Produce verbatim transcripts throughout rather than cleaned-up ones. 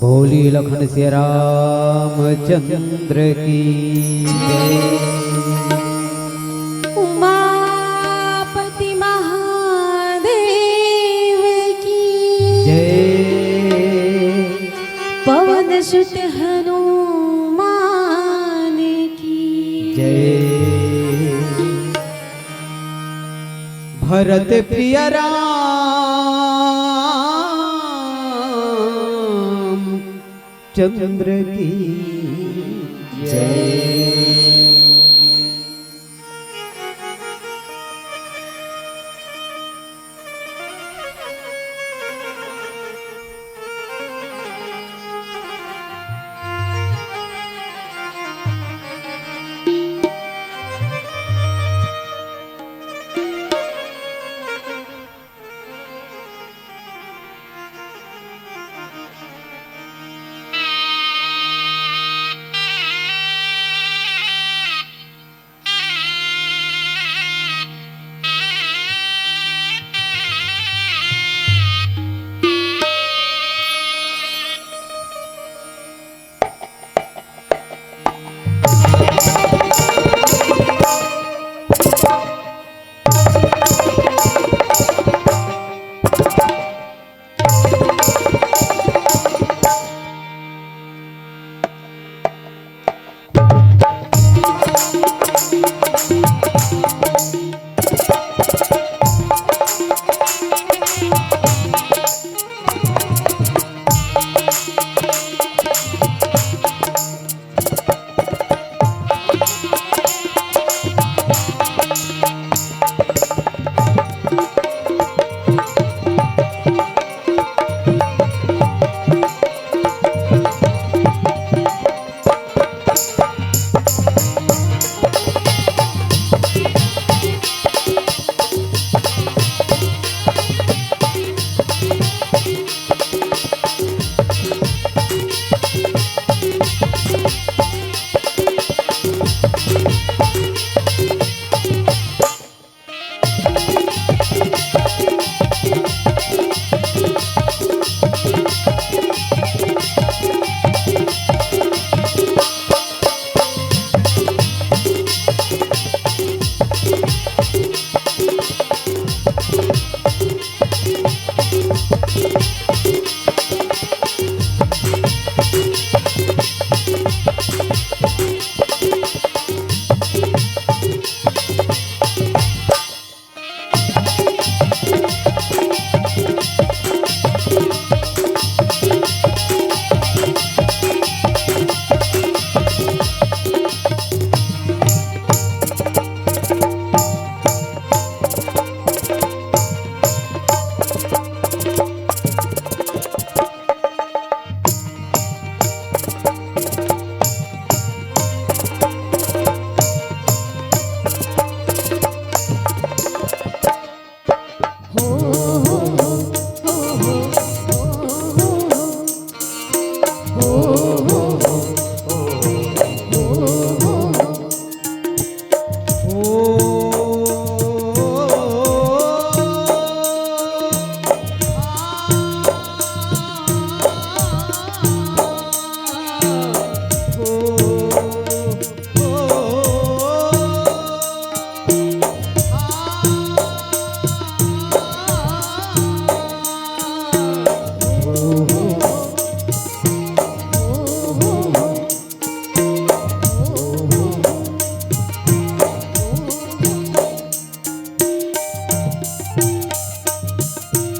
बोली लखन सिया रामचंद्र की जय। उमापति महादेव की जय। पवन सुत हनुमान की जय। भरत प्रिय राम चंद्र की जय।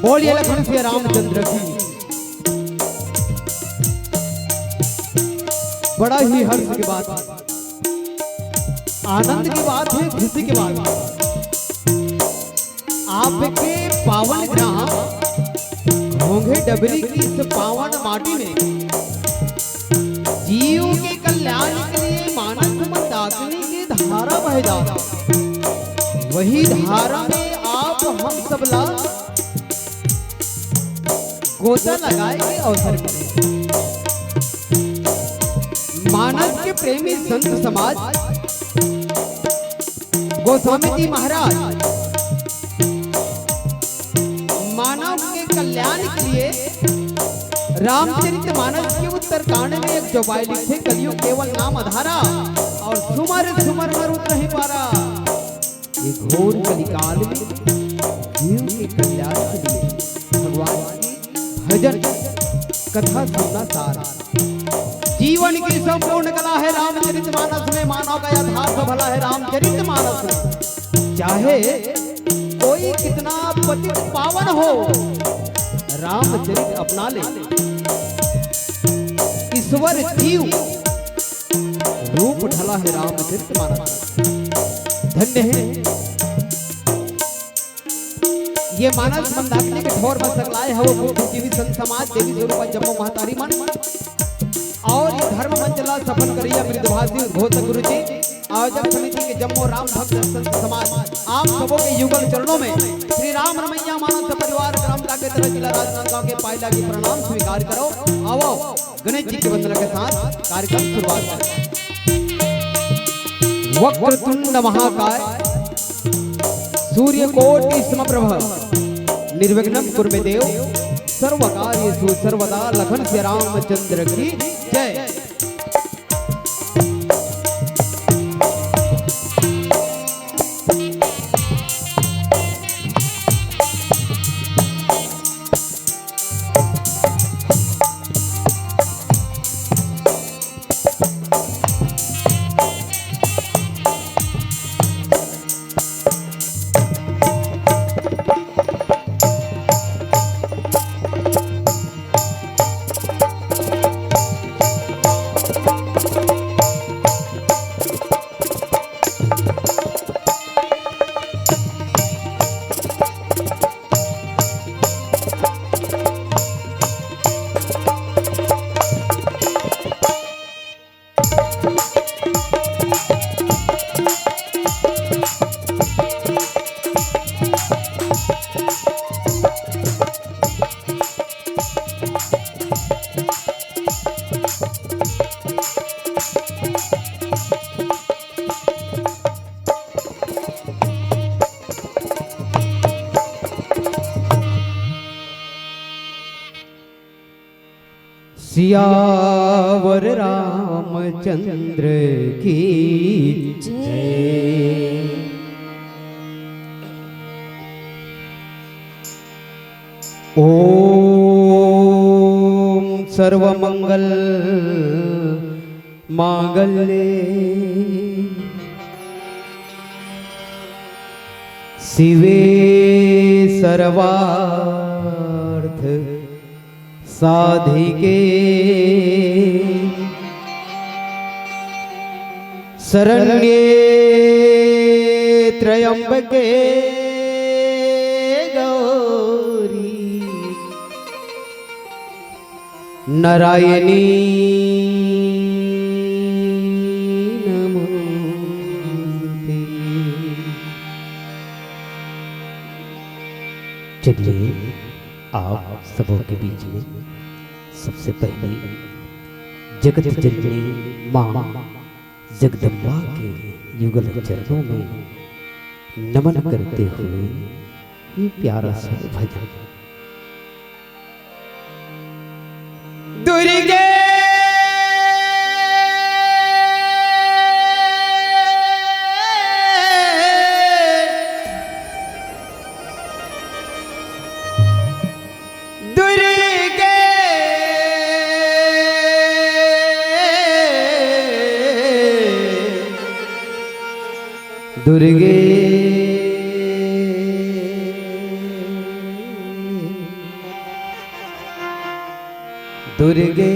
बोलिए लखन सिया रामचंद्र की। बड़ा ही हर्ष की बात है, आनंद की बात है, खुशी की बात है। आपके पावन ग्राम घोंघे डबरी की इस पावन माटी में जीव के कल्याण के लिए मानस मंदाकिनी की धारा बह जा, वही धारा में आप हम सबला गोता लगाए के अवसर मिले। मानस के प्रेमी संत समाज, गोस्वामी जी महाराज मानव के कल्याण के लिए रामचरित मानस के उत्तरकांड में एक चौपाई लिखथे, "कलयुग केवल नाम अधारा, अउ सुमर सुमर नर उतरहि पारा।" ये घोर कलिकाल में जीव के कल्याण के लिए भगवान की भजन कथा सुनना सार। जीवन की संपूर्ण कला है रामचरित मानस में, मानव का यथार्थ भला है रामचरित मानस में। चाहे कोई कितना पतित पावन हो, रामचरित अपना ले। ईश्वर जीव रूप ढला है रामचरित मानस। धन्य है ये मानस मंदाकिनी के ठोर म सकलाय हव बुद्धिजीवी संत समाज, देवी स्वरूपा जम्मो महतारी मन। अउ ये धर्म मंच ला सफल करइया मृदुभाषी उद्घोषक गुरु जी, आयोजक समिति के जम्मो राम भक्त संत समाज, आप सबो के युगल चरणों में श्री राम रमैया मानस परिवार ग्राम काकेतरा जिला राजनांदगांव के पायला की प्रणाम स्वीकार करो। आवो, गणेश जी की वंदना के साथ कार्यक्रम शुरुआत करें। वक्रतुंड महाकाय, सूर्यकोटि समप्रभ, निर्विघ्नं कुरु मे देव, सर्वकार्येषु सर्वदा। लखन से रामचंद्र की जय। सियावर रामचंद्र की जय। ओम सर्वमंगल मांगल्ये शिवे सर्वार्थ साधिके शरण्ये त्र्यंबके गौरी नारायणी नमोस्तुते। चलिए, आप सबों के बीच में सबसे पहले जगत जननी माँ जगदम्बा के युगल चरणों में नमन करते हुए ये प्यारा सा भजन। दुर्गे दुर्गे दुर्गे दुर्गे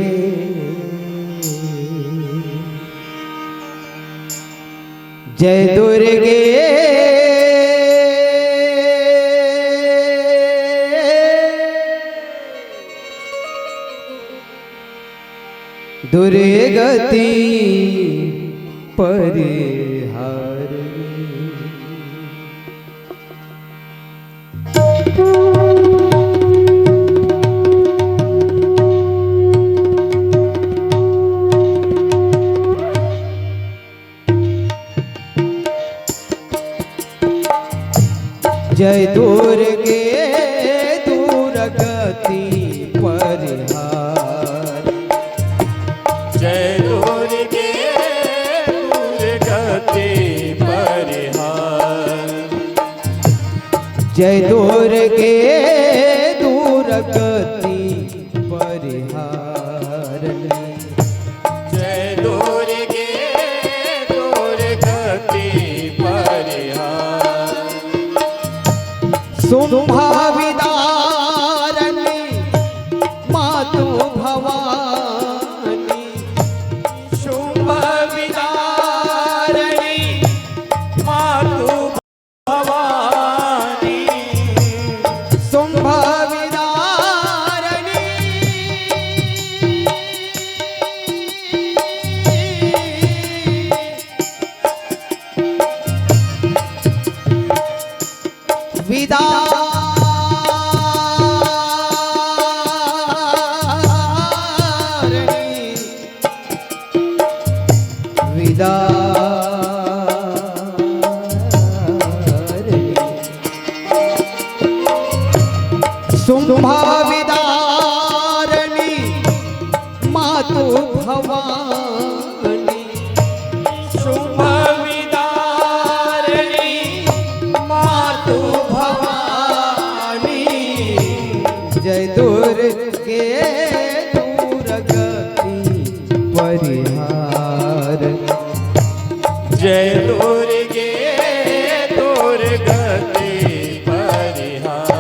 जय दुर्गे दुर्गति परिहारिणी। जय दुर्गे दुर्गति परिहारिणी। जय दुर्गे दुर्गति परिहारिणी। जय दुर्गे दुर्गति परिहारिणी। शुंभ विदारिणी मातु भवानी। शुंभ विदारिणी मातु भवानी। शुंभ विदारिणी। विदा विदारिणी। शुंभ विदारिणी मातु भवानी। शुंभ विदारिणी मातु भवानी। जय दुर्गे दुर्गति परिहार। जय दुर्गे दुर्गति परिहार।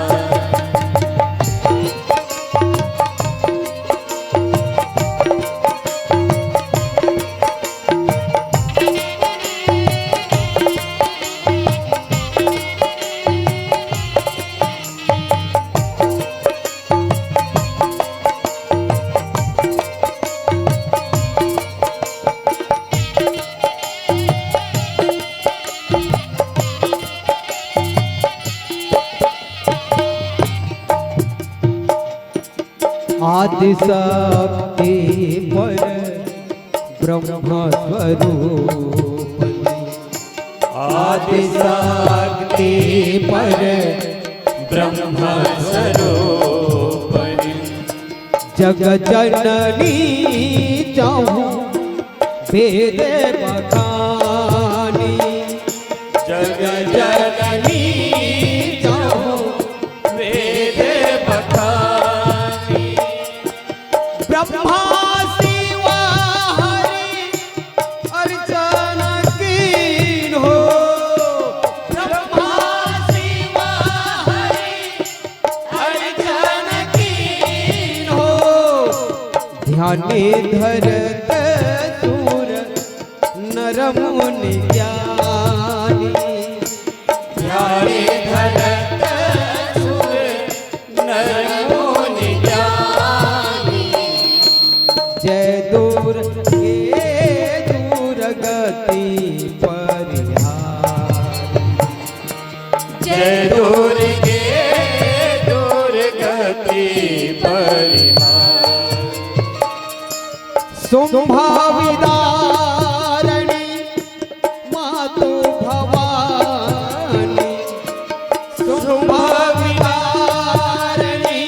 आदिशक्ति पर ब्रह्म स्वरूप। आदिशक्ति पर ब्रह्म स्वरूप। जग जननी चहु वेद बखानी। जग जननी चहु वेद बखानी। ब्रह्मा शिव हरि अर्चन कीन्हो। ब्रह्मा शिव हरि अर्चन कीन्हो। ध्याने धरत सुर नर मुनि ज्ञानी। ध्याने धरत सुर नर मुनि ज्ञानी। जय दुर्गे दुर्गति परिहार। जय दुर्गे दुर्गति परिहार। शुंभ विदारिणी मातु भवानी। शुंभ विदारिणी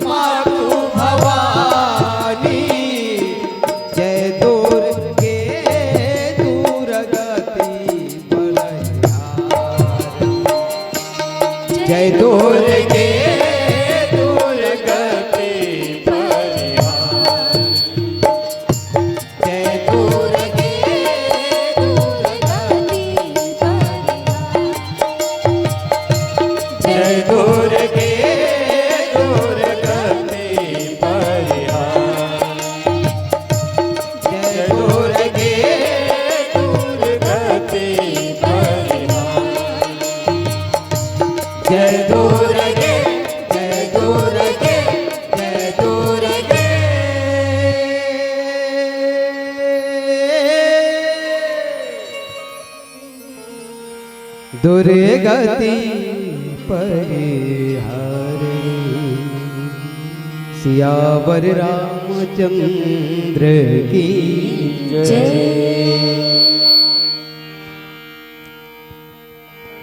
मातु भवानी। जय दुर्गे दुर्गति परिहार। जय दुर्गे दुर्गति परिहार। जय दुर्गे दुर्गति परिहार। जय दुर्गे दुर्गति परिहार। जय दुर्गे दुर्गति परिहार। जय दुर्गे, जय दुर्गे, जय दुर्गे। दुर्गति परिहार। सियावर रामचंद्र की जय।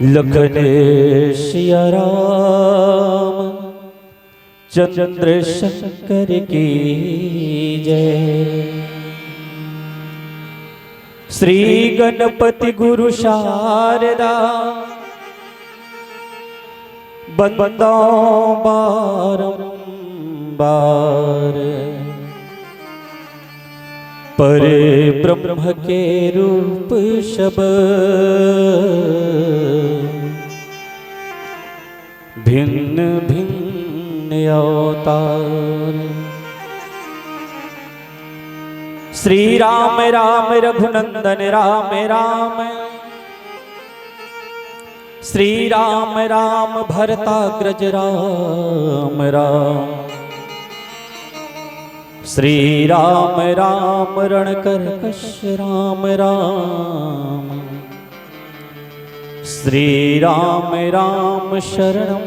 लखन सिया राम चंद्र शंकर की जय। श्री गणपति गुरु शारदा बंदौ बारंबार, पर ब्रह्म के रूप सब भिन्न भिन्न अवतार। श्री राम राम रघुनंदन राम राम, श्री राम राम भरताग्रज राम राम, श्री राम राम रणकर्कश राम राम, श्री राम राम शरणं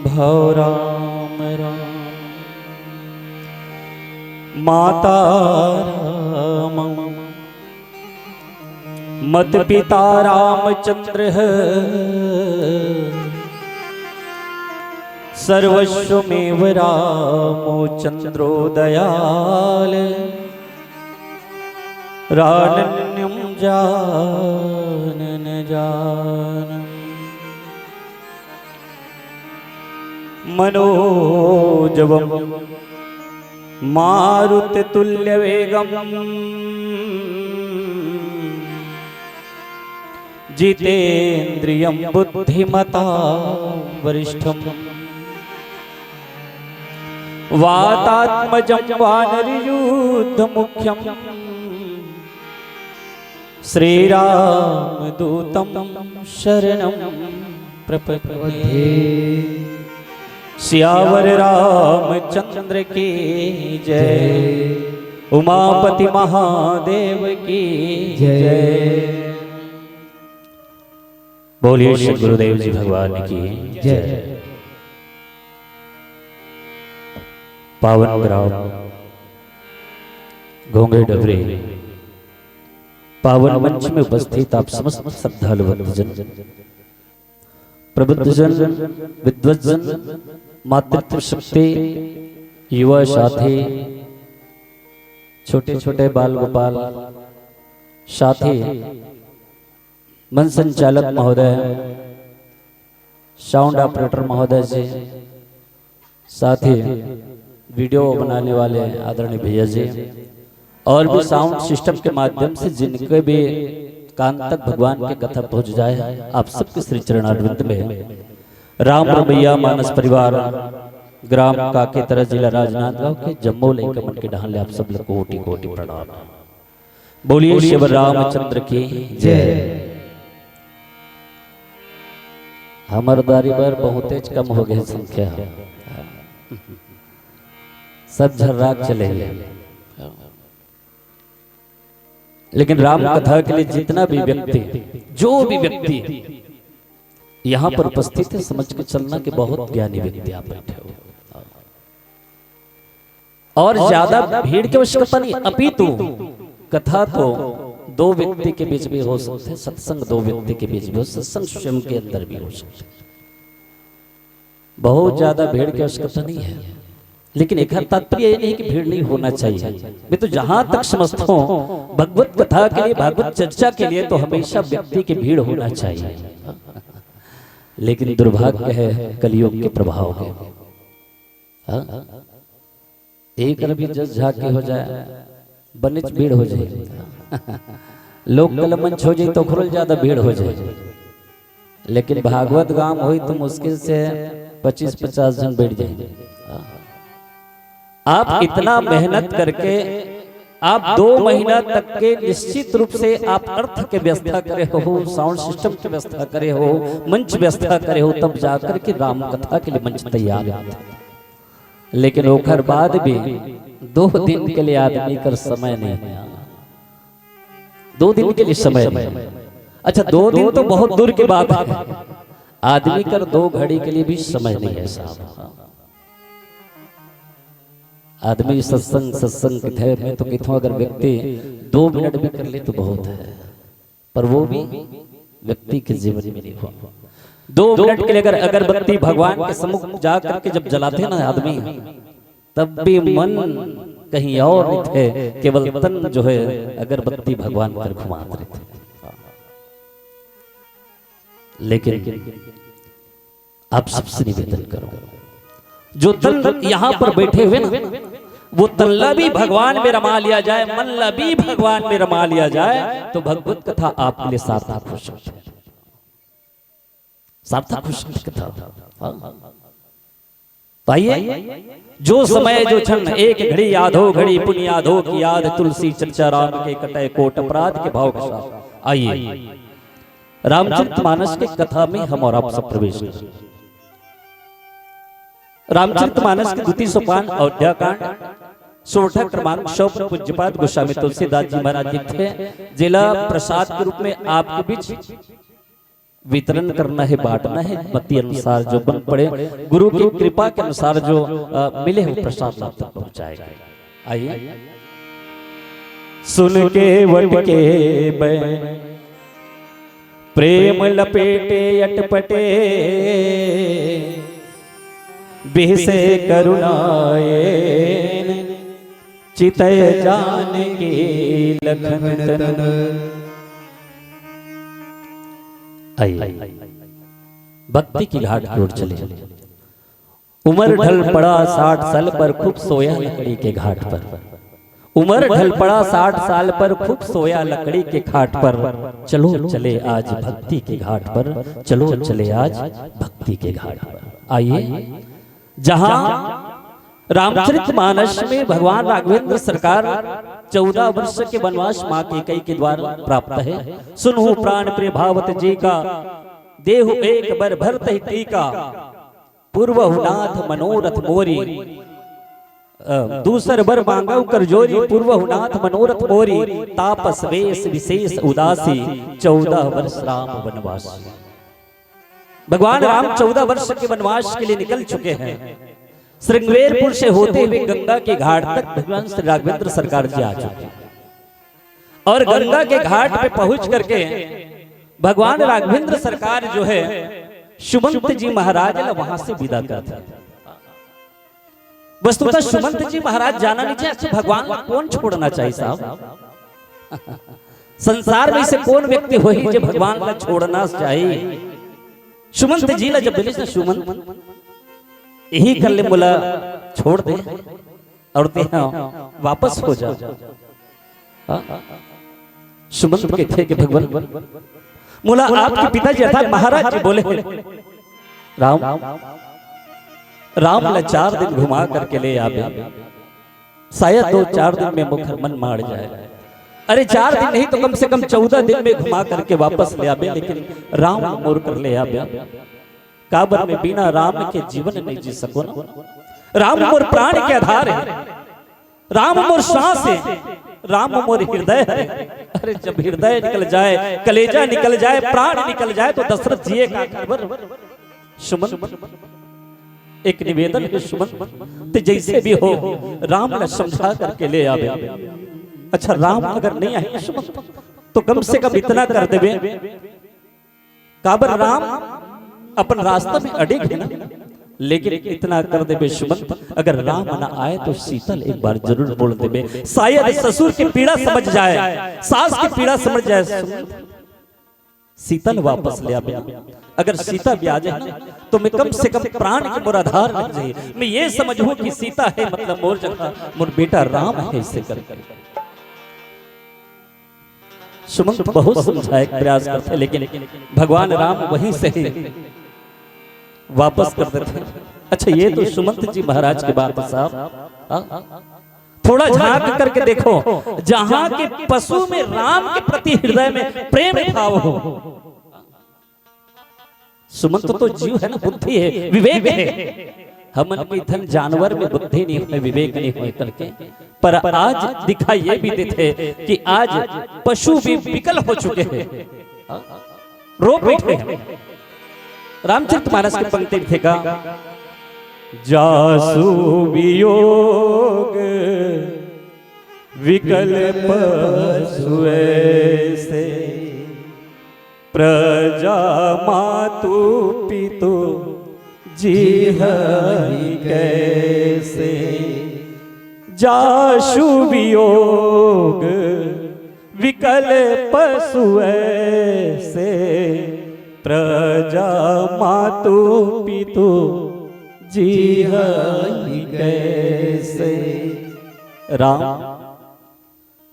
भव राम राम। माता राम मत पिता रामचंद्र है, सर्वस्वमेव रामो चंद्रो दयाल, रानन्यम जानन जान। मनोजवम मारुततुल्यवेगं जितेंद्रियं बुद्धिमतां वरिष्ठं वातात्मजं वानरयूथमुख्यं श्रीरामदूतं शरणं प्रपद्ये। सियावर रामचंद्र की जय, उमापति महादेव की जय। बोलिए श्री गुरुदेव जी भगवान की जय। पावन ग्राम घोंघे डबरे, पावन मंच में उपस्थित आप समस्त श्रद्धालु भक्तजन, प्रबुद्धजन, विद्वज्जन, मातृत्व शक्ति, युवा साथी, छोटे छोटे बाल गोपाल, साथी मंच संचालक महोदय, साउंड ऑपरेटर महोदय जी, साथ ही वीडियो बनाने वाले आदरणीय भैया जी, और भी साउंड सिस्टम के माध्यम से जिनके भी कान तक भगवान की कथा पहुंच जाए, आप सबके श्री चरणारविंद में राम रमैया मानस परिवार, ग्राम काकेतरा, जिला राजनांदगांव के जम्मो लइका मन के डहान ले आप सब ला कोटि कोटि प्रणाम। बोलिए शिव रामचंद्र की जय। हमर दारी बर बहुतेच कम हो गए संख्या, सब झर्राक चले गए। लेकिन राम कथा के लिए जितना भी व्यक्ति, जो भी व्यक्ति यहाँ पर उपस्थित है, समझ के चलना कि बहुत ज्ञानी व्यक्ति आप बैठे हो। और ज्यादा भीड़ की आवश्यकता नहीं, अपितु कथा तो दो व्यक्ति के बीच भी हो सकते हैं, सत्संग दो व्यक्ति के बीच भी हो, सत्संग स्वयं के अंदर भी हो सकते हैं। बहुत ज्यादा भीड़ की आवश्यकता नहीं है, लेकिन एक तात्पर्य ये नहीं कि भीड़ नहीं होना चाहिए। मैं तो जहां तक समझता हूं, भगवत कथा के लिए, भागवत चर्चा के लिए तो हमेशा व्यक्ति की भीड़ होना चाहिए। लेकिन दुर्भाग्य है कलयुग के प्रभाव के, हाँ? एक रवि जस झांकी हो जाए, बनेच भीड़ हो जाए। लोक कला मंच हो जाए तो ओखरो ले ज्यादा भीड़ हो जाए। लेकिन भागवत गाम होई तो मुश्किल से पच्चीस पचास जन बैठ जाए। आप इतना मेहनत करके आप दो महीना तक के निश्चित रूप से आप अर्थ के व्यवस्था करे हो, साउंड सिस्टम के व्यवस्था करे हो, मंच व्यवस्था करे हो, तब जाकर के राम कथा के लिए मंच तैयार होता है। लेकिन ओकर बाद भी दो दिन के लिए आदमी कर समय नहीं है, दो दिन के लिए समय नहीं। अच्छा, दो दिन तो बहुत दूर की बात है, आदमी कर दो घड़ी के लिए भी समय नहीं है साहब। आदमी सत्संग सत्संग कथे, मैं तो कहता हूं अगर व्यक्ति दो मिनट भी कर ले तो बहुत है, पर वो भी व्यक्ति के जीवन में नहीं हुआ। दो मिनट के लिए अगर अगरबत्ती भगवान के सम्मुख जा करके जब जलाते ना आदमी, तब भी मन कहीं और नहीं थे, केवल तन जो है अगरबत्ती भगवान पर घुमाते रहते। लेकिन आप सबसे निवेदन करूं, जो तन यहाँ पर बैठे हुए ना, वो तन ला भी भगवान में रमा लिया जाए, मन ला भी भगवान में रमा लिया जाए, तो भगवत कथा आपके लिए सार्थक हो सकती है। सार्थक हो सकती है कथा। हाँ। तो आइए, जो समय जो क्षण, एक घड़ी याद हो, घड़ी पुन याद हो कि याद तुलसी चर्चा राम के, कटे कोट अपराध के भाव के साथ। आइए, रामचरित मानस के कथा में हम और आप सब प्रवेश करें। रामचरित मानस के द्वितीय सोपान अयोध्या कांड, सोरठा क्रमांक सौ पर पूज्यपाद गोस्वामी तुलसीदास जी महाराज जी थे, जेला प्रसाद के रूप में आपके बीच वितरण करना है, बांटना है। मति अनुसार जो बन पड़े, गुरु की कृपा के अनुसार जो, अ, मिले, वो प्रसाद आप तक पहुंचाएगा। आइए। सुन के वट के बै प्रेम लपेटे अटपटे, बिहसे करुणाएन चितय जानकी लखन तन। आइए, भक्ति की घाट की ओर चले। उमर ढल पड़ा साठ साल पर, खूब सोया लकड़ी के घाट पर। उमर ढल पड़ा साठ साल पर, खूब सोया लकड़ी के घाट पर। चलो चले आज भक्ति के घाट पर, चलो चले आज भक्ति के घाट पर। आइए, जहां रामचरित मानस में भगवान राघवेंद्र सरकार चौदह वर्ष के वनवास माँ कैकेयी के द्वारा प्राप्त है। सुनहु प्राण प्रिय भावत जी का, देहु एक बर भरत ही टीका। पूर्वहु नाथ मनोरथ मोरी, अ, दूसर बर मांगव कर जोरी। पूर्वहु नाथ मनोरथ मोरी, तापस वेश विशेष उदासी, चौदह वर्ष राम वनवासी। भगवान राम चौदह वर्ष के वनवास के लिए निकल चुके हैं। श्रृंगवेरपुर से होते हुए गंगा के घाट तक भगवान श्री राघवेंद्र सरकार जी आ चुके हैं। और गंगा के घाट पे पहुंच करके भगवान राघवेंद्र सरकार जो है, सुमंत जी महाराज ला वहां से विदा करते हैं। वस्तुतः सुमंत जी महाराज जाना नहीं चाहिए। अच्छा, भगवान ला कौन छोड़ना चाहिए साहब? संसार में से कौन व्यक्ति होही जो भगवान ला छोड़ना चाहिए? सुमंत जी ला जब बोले, "सुमंत, यही कर ले, मोला छोड़ दे और तेहा वापस हो जा।" हाँ? सुमंत कथे कि भगवान, मोला आपके पिताजी अर्थात महाराज जी बोले, "राम, राम ला चार दिन घुमा करके ले आबे, शायद दो चार दिन में मोर मन माड़ जाए। अरे, चार दिन नहीं तो कम से कम चौदह दिन में घुमा करके वापस ले आबे, लेकिन राम मोर कर ले आबे।" काबर में बिना राम के जीवन नहीं जी सको ना। राम मोर प्राण के आधार है, राम मोर सांस है, राम मोर हृदय है। अरे, जब हृदय निकल जाए, कलेजा निकल जाए, प्राण निकल जाए, तो दशरथ जिए का खबर। सुमंत, एक निवेदन है सुमंत, ते जैसे भी हो, राम ला समझा करके ले आबे। अच्छा, राम अगर नहीं आए सुमंत, तो कम से कम इतना कर देबे, काबर राम अपन रास्ता में अडिग है ना, लेकिन इतना कर देबे सुमंत, अगर राम ना आए तो सीता ल एक बार जरूर बोल देबे, शायद ससुर की पीड़ा समझ जाए, सास की पीड़ा समझ जाए सुमंत। सीता ल वापस ले आबे ना। अगर सीता भी आ जाए ना, तो मैं कम से कम प्राण के मोर आधार बन जाए। मैं ये समझूं कि सीता है, मतलब मोर जगह मोर बेटा राम है, इसे करके। सुमंत बहुत समझाए के प्रयास करथे, लेकिन भगवान राम वहीं से ही वापस कर देथे। अच्छा, ये तो सुमंत जी महाराज के बात है साहब। हाँ? थोड़ा झांक करके देखो, जहां के पशु में राम के प्रति हृदय में प्रेम भाव हो। सुमंत तो जीव है ना, बुद्धि है, विवेक है। हमन के धन जानवर में बुद्धि नहीं होय, विवेक नहीं होय करके। पर आज दिखाई ये भी देथे कि आज पशु भी विकल हो चुके हैं, रो बैठे हैं। रामचरित मानस के पंक्ति में देखा, जासु वियोग विकल पशु ऐसे, प्रजा मातु पितु जिहहि कैसे। जासु वियोग विकल पशु ऐसे, प्रजा मातु पितु जी हई कैसे। राम,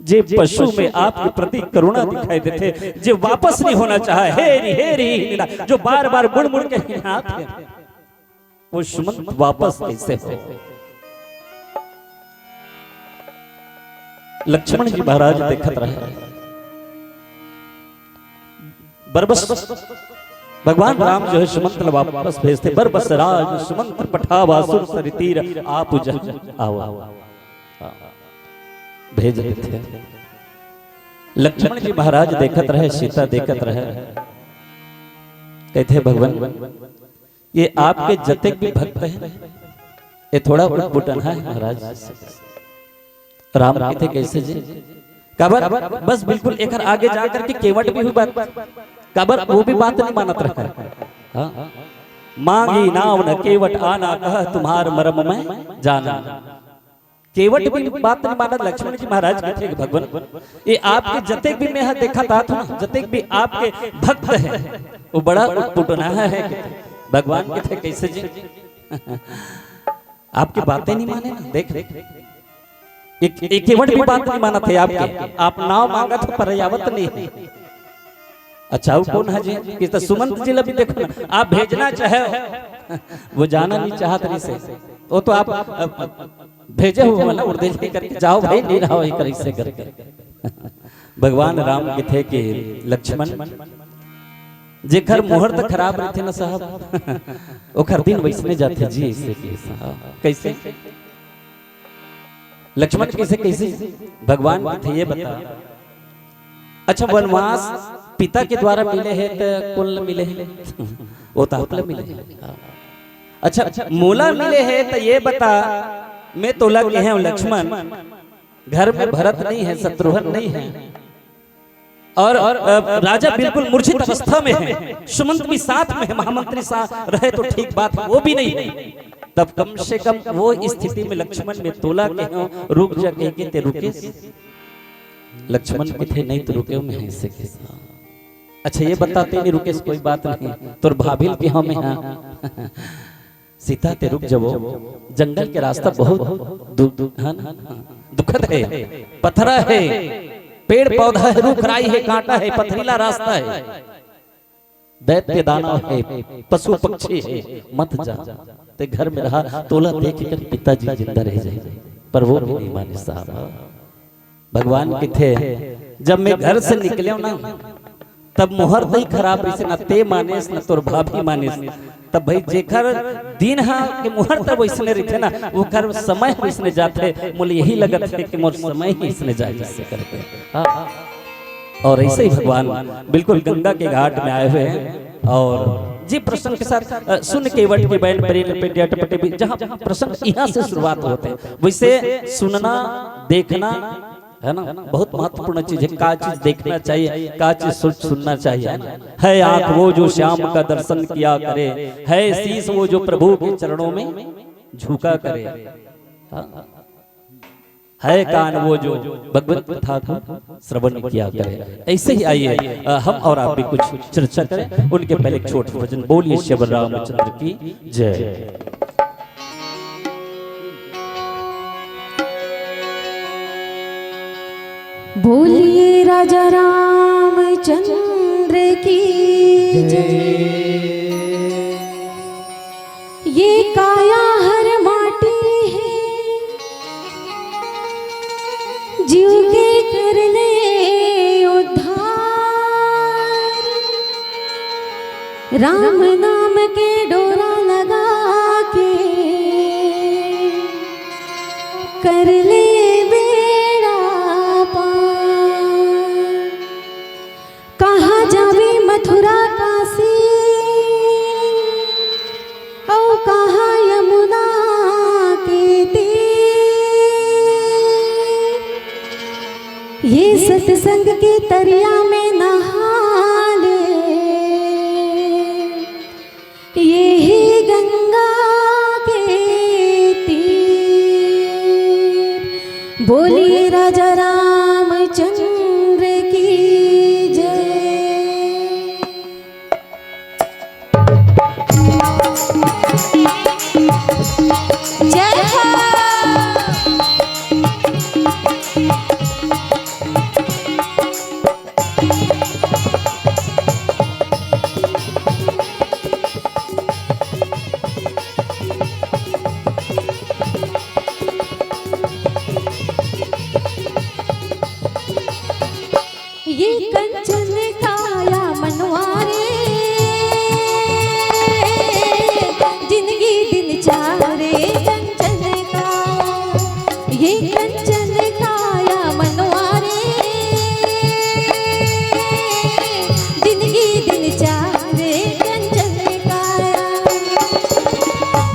जे पशु में आपके प्रति करुणा दिखाई देथे, जे वापस नहीं होना चाहे, हे री, हे री, जो बार बार मुड़ मुड़ के हिनात हे, वो सुमंत वापस कैसे हो? लक्ष्मण जी महाराज देखत रहे, बरबस, भगवान राम जो है सुमंत ला वापस भेजथे, बरबस राज सुमंत पठावा, सुरसरि तीर आप जहाँ आवा। भेज देथे। लक्ष्मण जी महाराज देखत रहे, सीता देखत रहे, कहथे, भगवान, ये आपके जतेक भी भक्त हे, ये थोड़ा उटपुटन हे महाराज। राम कहथे, कैसे जी? काबर? बस बिल्कुल एकर आगे जा करके केवट भी हुई बात, काबर वो भी बात नहीं मानत रहा। हाँ? मांगी नाव न केवट आना, कह तुम्हार मरम मैं जाना। केवट भी बात नहीं मानत। लक्ष्मण जी महाराज कहथे, भगवान, ये आपके जतेक भी मैं हा देखत आत हों ना, जतेक भी आपके भक्त हे, वो बड़ा उटपुटना हे। भगवान कहथे, कैसे जी? आपके बातें नहीं माने ना, देख, एक, एक केवट भी बात नहीं मानत हे आपके। आप नाव मांगत हो, पर आवत नहीं हे। अच्छा, वो कौन हे जी? कि तो सुमंत जी ला भी देखो ना, आप भेजना चाहे हो, वो जाना नहीं चाहत रहिसे। वो तो आप, अ, भेजे हो ना, उर्दे जी करके, जाओ भाई, नहीं रहो, ये कर, इसे करके। भगवान राम कहथे कि लक्ष्मण, जेकर मुहूर्त खराब रहिथे ना साहब, ओकर दिन वैसने जाथे जी, ऐसे के साहब। कैसे? लक्ष्मण कैसे, कैसे? भगवान कहथे, ये बता, अच्छा, वनवास पिता के द्वारा मिले हे त कोन ल मिले हे? वो तो आप ल मिले हे। अच्छा, मोला मिले हे त ये बता, मैं तोला कहे हूँ लक्ष्मण, घर में भरत नहीं हे, शत्रुघ्न नहीं हे, और, और, अ, राजा बिल्कुल मूर्छित अवस्था में हे, सुमंत भी साथ में हे, महामंत्री साथ रहे तो ठीक बात, वो भी नहीं हे, तब कम से कम वो स्थिति में लक्ष्मण, मैं तोला कहे हूँ, रुक जा कह के ते रुके। लक्ष्मण कहथे, नहीं तो रुके, मैं ऐसे के साथ। अच्छा, ये बताते नहीं रुके, कोई बात नहीं, तोर भाभी ल कहे हूँ मैं, हाँ। सीता, ते रुक जाबो, जंगल के रास्ता बहुत दु-, दु-, है ना? दुखद हे, पथरा हे, पेड़ पौधा हे, रूख राई हे, कांटा हे, पथरीला रास्ता हे, दैत्य दानव हे, पशु पक्षी हे, मत जा, ते घर में रहा, तोला देख कर पिताजी जिंदा रह जाए, पर वो भी नहीं माने साहब। भगवान कहथे, जब मैं घर से निकले हूँ ना, तब मुहूर्त ही खराब रहिसे ना, ते मानेस ना तोर भाभी मानेस। तब भाई, जेकर दिन हा के मुहूर्त वैसने रहिथे ना, ओकर समय वैसने जाथे। मोला यही लगत हे कि मोर समय ही इसने जाए जिससे करके। हाँ। और ऐसे ही भगवान बिल्कुल गंगा के घाट में आए हुए हैं और जी प्रसंग के साथ, अ, सुन केवट के बैन परे लपेटे अटपटे भी, जहाँ प्रसंग यहाँ से शुरुआत होते हैं, वैसे सुनना, देखना, है ना, बहुत महत्वपूर्ण चीज है। का चीज देखना चाहिए, का चीज सुन-, सुनना चाहिए, है ना? है आंख वो जो श्याम का दर्शन किया करे, है शीश वो जो प्रभु के चरणों में झुका करे, हाँ? है कान वो जो भगवत कथा को श्रवण किया करे। ऐसे ही आइए, अ, हम और आप भी कुछ चर्चा करें, उनके पहले एक छोट भजन। बोलिए श्री रामचंद्र की जय। बोलिए राजा रामचंद्र की जय। ये काया हर माटी हे, जीव के कर ले उद्धार। राम नाम के डोरा लगा के कर ले बेड़ा पार। कहाँ जावे मथुरा काशी, अउ कहाँ यमुना के तीर। ये सत्संग के तरिया में नहा ले, यही गंगा के तीर। बोलिए राजा रामचंद्र की जय।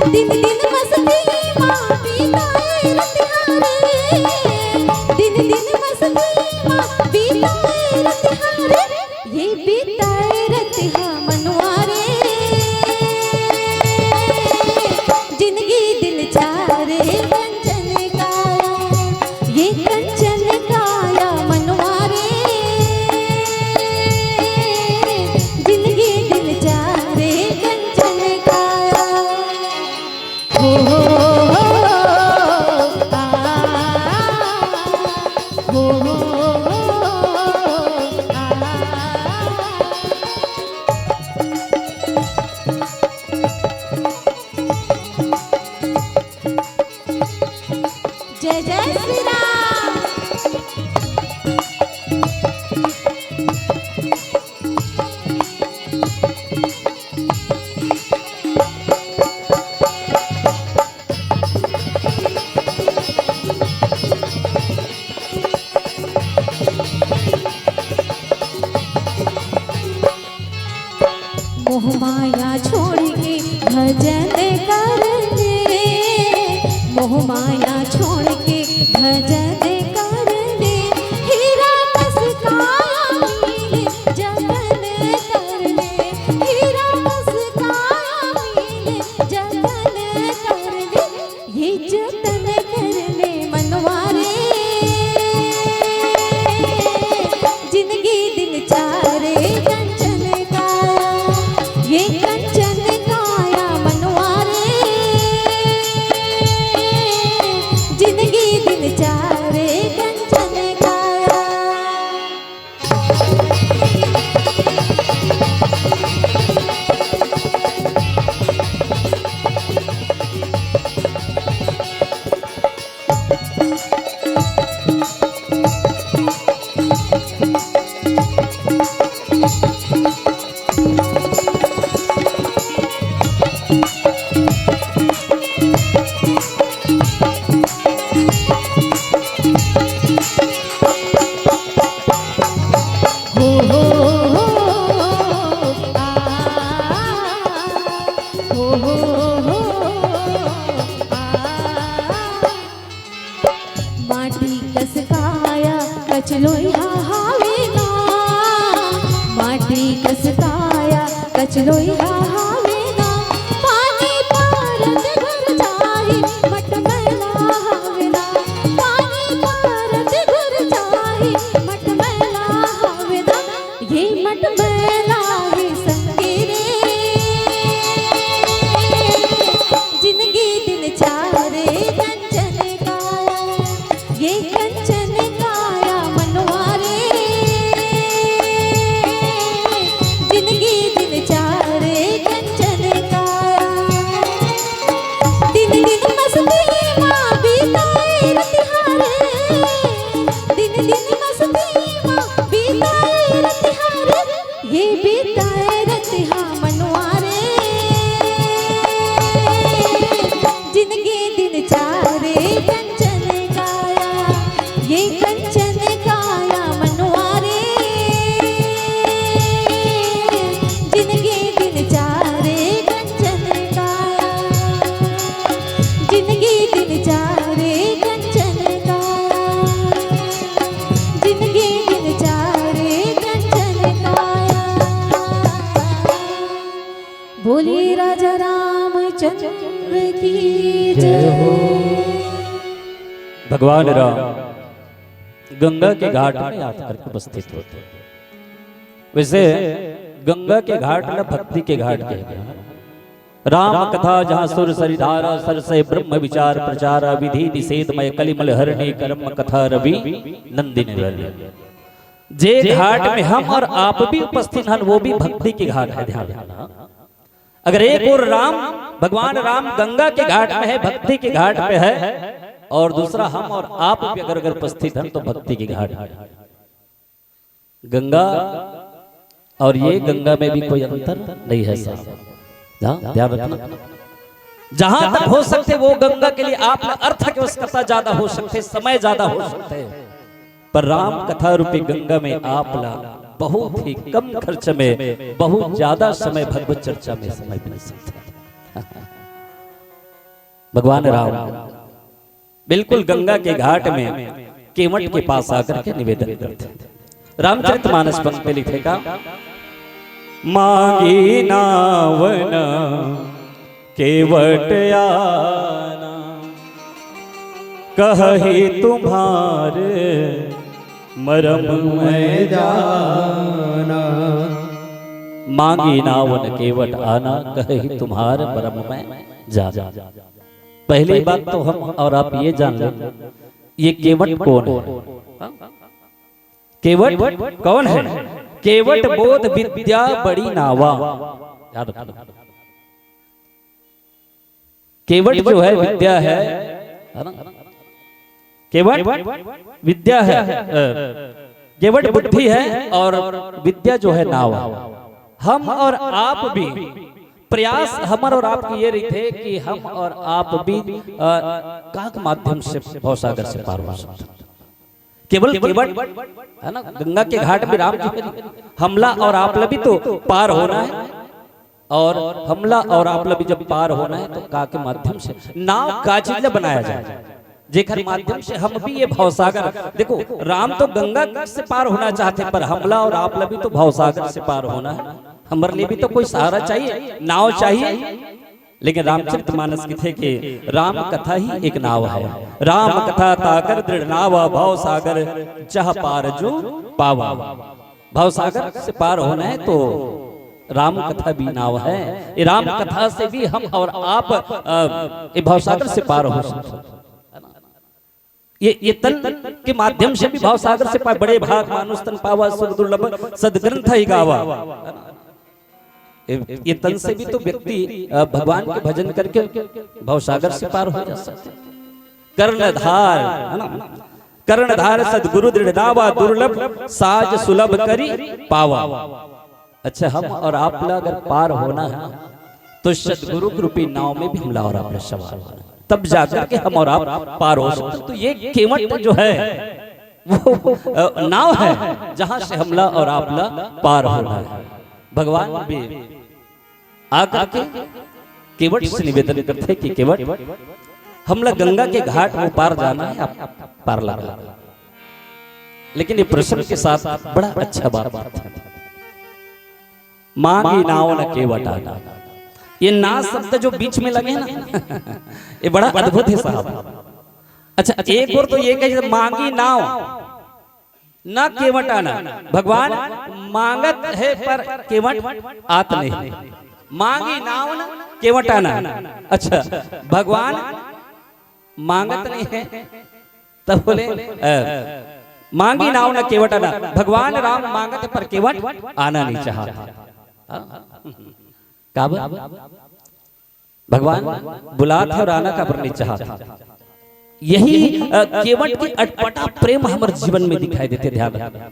दिन दिन मस्ती मा बीताए रतिहा रे, दिन दिन मस्ती मा बीताए रतिहा रे, ये बीताए रतिहा मनवा रे। जिंदगी दिन चारे कंचन काया, ये कंचन काया मनवा रे। जिंदगी दिन चारे कंचन काया। हो, हो, हो, आ, हो, हो, हो, आ। जय जय श्री राम। मोह माया छोड़ के भजन कर ले, मोह माया छोड़ के भजन कर ले, हीरा कस काया मिले जतन कर ले, हीरा कस काया मिले जतन कर ले, ये जतन कर ले मनवा रे। जिंदगी दिन चारे कंचन काया, ये कंचन काया मनवा रे। जिंदगी दिन चारे कंचन काया। हो, हो, हो, आ, हो, हो, हो, आ। माटी कस काया कचलोई हा हावे ना, माटी कस काया कचलोई हा हावे ना, पानी पारत घर जाही मटमैला हावे ना, पानी पारत घर जाही मटमैला हावे ना, ये मटमैला हे संगी रे। जिंदगी दिन चारे कंचन काया, ये कंचन काया मनवा रे। जिंदगी दिन चारे कंचन काया। दिन दिन मस्ती मा बीताए रतिहा रे, दिन दिन मस्ती मा बीताए रतिहा रे, ये बीताए रतिहा मनवा रे। जिंदगी दिन चारे कंचन काया, ये कंचन काया मनवा रे। जिंदगी दिन चारे कंचन काया, जिंदगी दिन चारे कंचन काया, जिंदगी दिन चारे कंचन काया। बोलिए राजा रामचंद्र की जय हो। भगवान राम गंगा के घाट में आकर उपस्थित होते हैं। वैसे गंगा के घाट न भक्ति के घाट कहते हैं। राम कथा जहाँ सुर सरिधारा, सरसै ब्रह्म विचार प्रचारा, विधि निषेध मय कलिमल हरणी करम कथा रवि नंदिनी रवि। जे घाट में हम और आप भी उपस्थित हैं, वो भी भक्ति के घाट है। ध्यान रखना, अगर एक ओर राम, भगवान राम गंगा के घाट में है, भक्ति के घाट पे है, और दूसरा हम और आप भी अगर, अगर उपस्थित हैं तो भक्ति के घाट है। गंगा और ये गंगा में भी कोई अंतर नहीं है साहब। हाँ, ध्यान रखना, जहां तक हो सकते वो गंगा के लिए आप अर्थ की आवश्यकता ज्यादा हो सकते, समय ज्यादा हो सकते, पर राम कथा रूपी गंगा में आप ला बहुत ही कम खर्च में बहुत ज्यादा समय भगवत चर्चा में समय मिल सकता है। भगवान राम बिल्कुल गंगा के घाट में केवट के पास आकर के निवेदन करते हैं। रामचरितमानस पंक्ति लिखे का, मांगी नावन केवट आना, कहहि तुम्हार मरम मैं जाना। मांगी नावन केवट आना, कहहि तुम्हार मरम मैं जाना। पहली बात तो हम और आप ये जान लें, ये केवट कौन है? केवट कौन है? केवट बोध विद्या बड़ी नावा। याद रखना, केवट जो है विद्या है, है ना? केवट विद्या है, अ, केवट बुद्धि है और विद्या जो है नाव। हम और आप भी प्रयास हमर और आपके ये रहिथे कि हम और आप भी, अ, का के माध्यम से भवसागर से पार हो सकते हैं। केवल केवट, है ना, गंगा के घाट में राम जी के हमला और आप ला भी तो पार होना है। और हमला और आप ला भी जब पार होना है तो का के माध्यम से, नाव का चीज ला बनाया जाए, जेकर माध्यम से हम भी ये भवसागर, देखो, राम तो गंगा से पार होना चाहते पर हमला और आप ला भी तो भवसागर से पार होना है। हमर लिए भी तो कोई सहारा चाहिए, नाव चाहिए। लेकिन रामचरितमानस किथे के राम कथा ही एक नाव है। राम कथा ताकर दृढ़ नावा, भवसागर जह पार जो पावा। भवसागर से पार होना है तो राम कथा भी नाव है। ये राम कथा से भी हम और आप, अ, ये भवसागर से पार हो सकते हैं। ये, ये तन के माध्यम से भी भवसागर से पार, बड़े भाग मानुष तन पावा, सुर दुर्लभ सदग्रंथ ही गावा। ये, ये तन से भी तो व्यक्ति, अ, भगवान के भजन करके भवसागर से पार हो जा सकते हैं। कर्णधार, है ना? कर्णधार सदगुरु दृढ़ नावा, दुर्लभ साज सुलभ करी पावा। अच्छा, हम और आप ला अगर पार होना है तो सदगुरु के रूपी नाव में भी हमला और आप ला सवार होना है, तब जाकर के हम और आप पार हो सकते हैं। तो ये केवट जो है वो, अ, नाव है जहां से हमला और आप ला पार होना है। भगवान भी आकर के केवट से निवेदन करते कि केवट, हमला गंगा के घाट में पार जाना है, आप पार लगा। लेकिन ये प्रश्न के साथ बड़ा अच्छा बात है, मांगी नाव न केवट आना। ये ना शब्द जो बीच में लगे ना, ये बड़ा अद्भुत है साहब। अच्छा, एक ओर तो ये कहे, मांगी नाव न केवट आना, भगवान मांगत है पर केवट आत नहीं। मांगी नाव न केवट आना। अच्छा, भगवान मांगत नहीं है, तब बोले, अ, मांगी नाव न केवट आना। भगवान राम मांगत है पर केवट आना नहीं चाहत। हाँ? काबर? भगवान बुलात है और आना काबर नहीं चाहत। यही, अ, केवट के अटपटा प्रेम हमर जीवन में दिखाई देते। ध्यान रखना,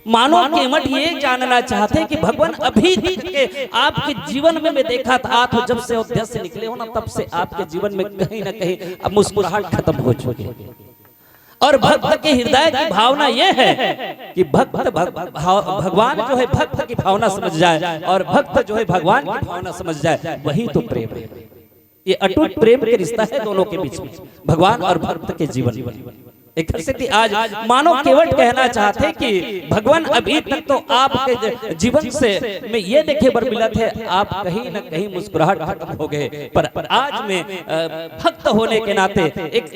मानो केवट ये जानना चाहते कि भगवान अभी तक के आपके जीवन में मैं देखा था, आप जब से अयोध्या से निकले हो ना, तब से आपके जीवन में कहीं ना कहीं अब मुस्कुराहट खत्म हो चुकी है। और भक्त के हृदय की भावना यह है कि भक्त भग-, भाव-, भगवान जो है भक्त की भावना समझ जाए और भक्त जो है भगवान की भावना समझ जाए, वही तो प्रेम है। ये अटूट प्रेम के रिश्ता है दोनों के बीच में, भगवान और भक्त के जीवन में। एक तरह से कि आज मानो केवट कहना चाहते कि भगवान अभी तक तो आपके ज-, जीवन से मैं ये देखे बर मिला थे, आप कहीं ना कहीं मुस्कुराहट खत्म हो गए, पर आज मैं, अ, भक्त होने के नाते, एक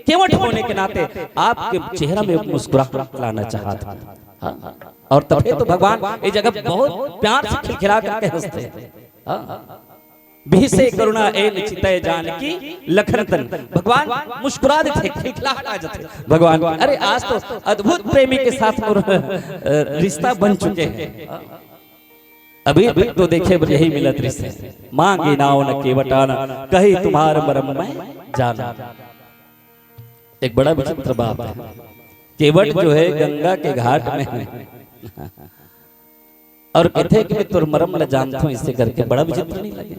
केवट होने के नाते आपके चेहरा में मुस्कुराहट लाना चाहता हूं। हाँ? और तभी तो भगवान ये जगह बहुत प्यार से खिलखिला करके हंसते हैं। हाँ? बिहसे करुणा एन चितय जानकी लखन तन। भगवान मुस्कुरा देते, खिलखिलाहट आ जाते भगवान। अरे, आज तो अद्भुत प्रेमी के साथ मोर, अ, रिश्ता बन चुके हैं। अभी, अभी तो देखे बर यही मिलत रिश्ते, मांगी नाव न केवट आना, कही तुम्हार मरम मैं जाना। एक बड़ा विचित्र बात है, केवट जो है गंगा के घाट में है और कथे कि मैं तोर मरम ला जानत हूं, इसे करके बड़ा विचित्र नहीं लगे?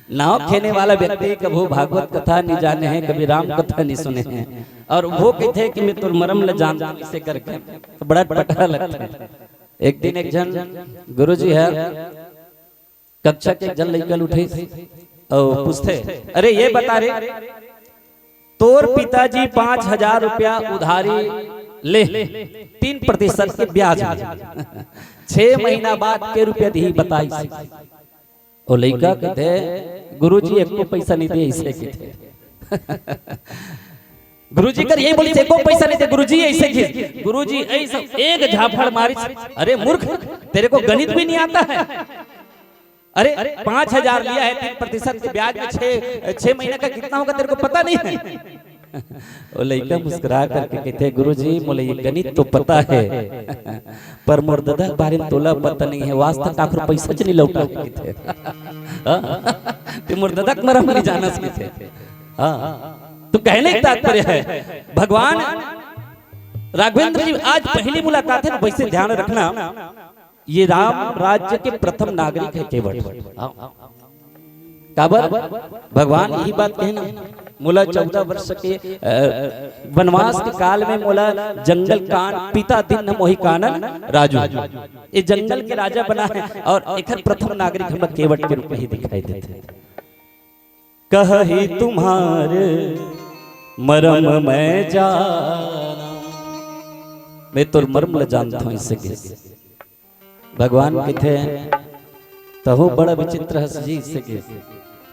नाव खेने वाला व्यक्ति कभू भागवत कथा नहीं जाने हैं, कभी राम कथा नहीं सुने हैं, और वो कथे कि मैं तोर मरम ला जानत हूं, इसे करके तो बड़ा अटपटा लगता है। एक दिन एक झन गुरुजी ह कक्षा के एक झन लइका ल उठइस, अउ पूछथे, "अरे ये बता रे, तोर पिताजी पाँच हजार रुपया उधारी ले, तीन प्रतिशत के ब्याज में, छह महीना बाद के रुपया दिही बताइस।" ओ लइका कथे, "गुरुजी एको पैसा नहीं दे," अइसे कथे। गुरुजी कर यही बोलिस, "एको पैसा नहीं दे गुरुजी," अइसे कथे। गुरुजी अइसे एक झापड़ मारिस, "अरे मूर्ख, तेरे को गणित भी नहीं आता है? अरे, पाँच हजार लिया है तीन प्रतिशत के ब्याज में, छह, छह महीने का कितना होगा तेरे को पता नहीं है?" ओ लइका मुस्कुरा करके कथे, "गुरुजी, मोला ये गणित तो पता है, पर मोर ददा के बारे में तोला पता नहीं है, वास्ता काखर पैसा च नहीं लौटा," कथे। हाँ? "ते मोर ददा के मरम नहीं जानस," कथे। हाँ, तो कहने का तात्पर्य है, भगवान राघवेंद्र जी, आज पहली मुलाकात है ना, वैसे ध्यान रखना, ये राम राज्य के प्रथम नागरिक है केवट। हाँ। काबर? भगवान यही बात कहे ना, "मोला चौदह वर्ष के, अ, वनवास के काल में मोला जंगल कान पिता दीन्ह मोहि कानन राजू।" ये जंगल के राजा बना है और एकर प्रथम नागरिक हमला केवट के रूप में ही दिखाई देथे। "कहि तुम्हार मरम मैं जाना।" मैं तोर मरम ल जानथों, अइसे कथे। भगवान कथे, "तहूँ बड़ा विचित्र हस जी," अइसे कथे।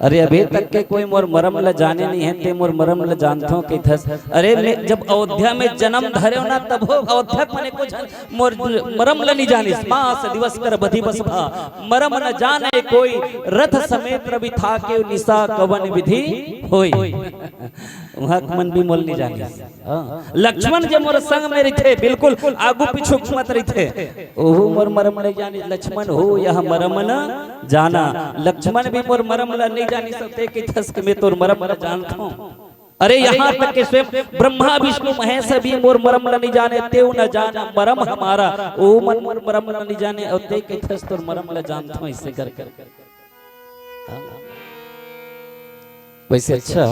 "अरे, अभी तक के कोई मोर मरम ल जाने नहीं है, ते मोर मरम ल जानथों कथस। अरे, मैं जब अयोध्या में जन्म धरेंव ना, तभो अयोध्या के मने कुछ मोर मरम ल नहीं जानिस। मास दिवस कर बधि बस भा, मरम न जाने कोई, रथ समेत रवि थाकेउ निसा कवन विधि होई।" उहाँ के मन भी मोला नहीं जानिस। हाँ। लक्ष्मण जे मोर संग में रहिथे, बिल्कुल आगू पीछू घूमत रहिथे, ओहू मोर मरम नहीं जानिस। लक्ष्मण हो यह मरम न जाना, लक्ष्मण भी मोर मरम ल नहीं जानिस, ते कथस कि मैं तोर मरम ल जानथों। अरे, यहाँ तक कि स्वयं ब्रह्मा विष्णु महेश भी मोर मरम ल नहीं जाने, तेउ न जान मरम हमारा, ओ मन मोर मरम ल नहीं जाने, अउ ते कथस तोर मरम ल जानथों, अइसे करके। हाँ। वैसे अच्छा,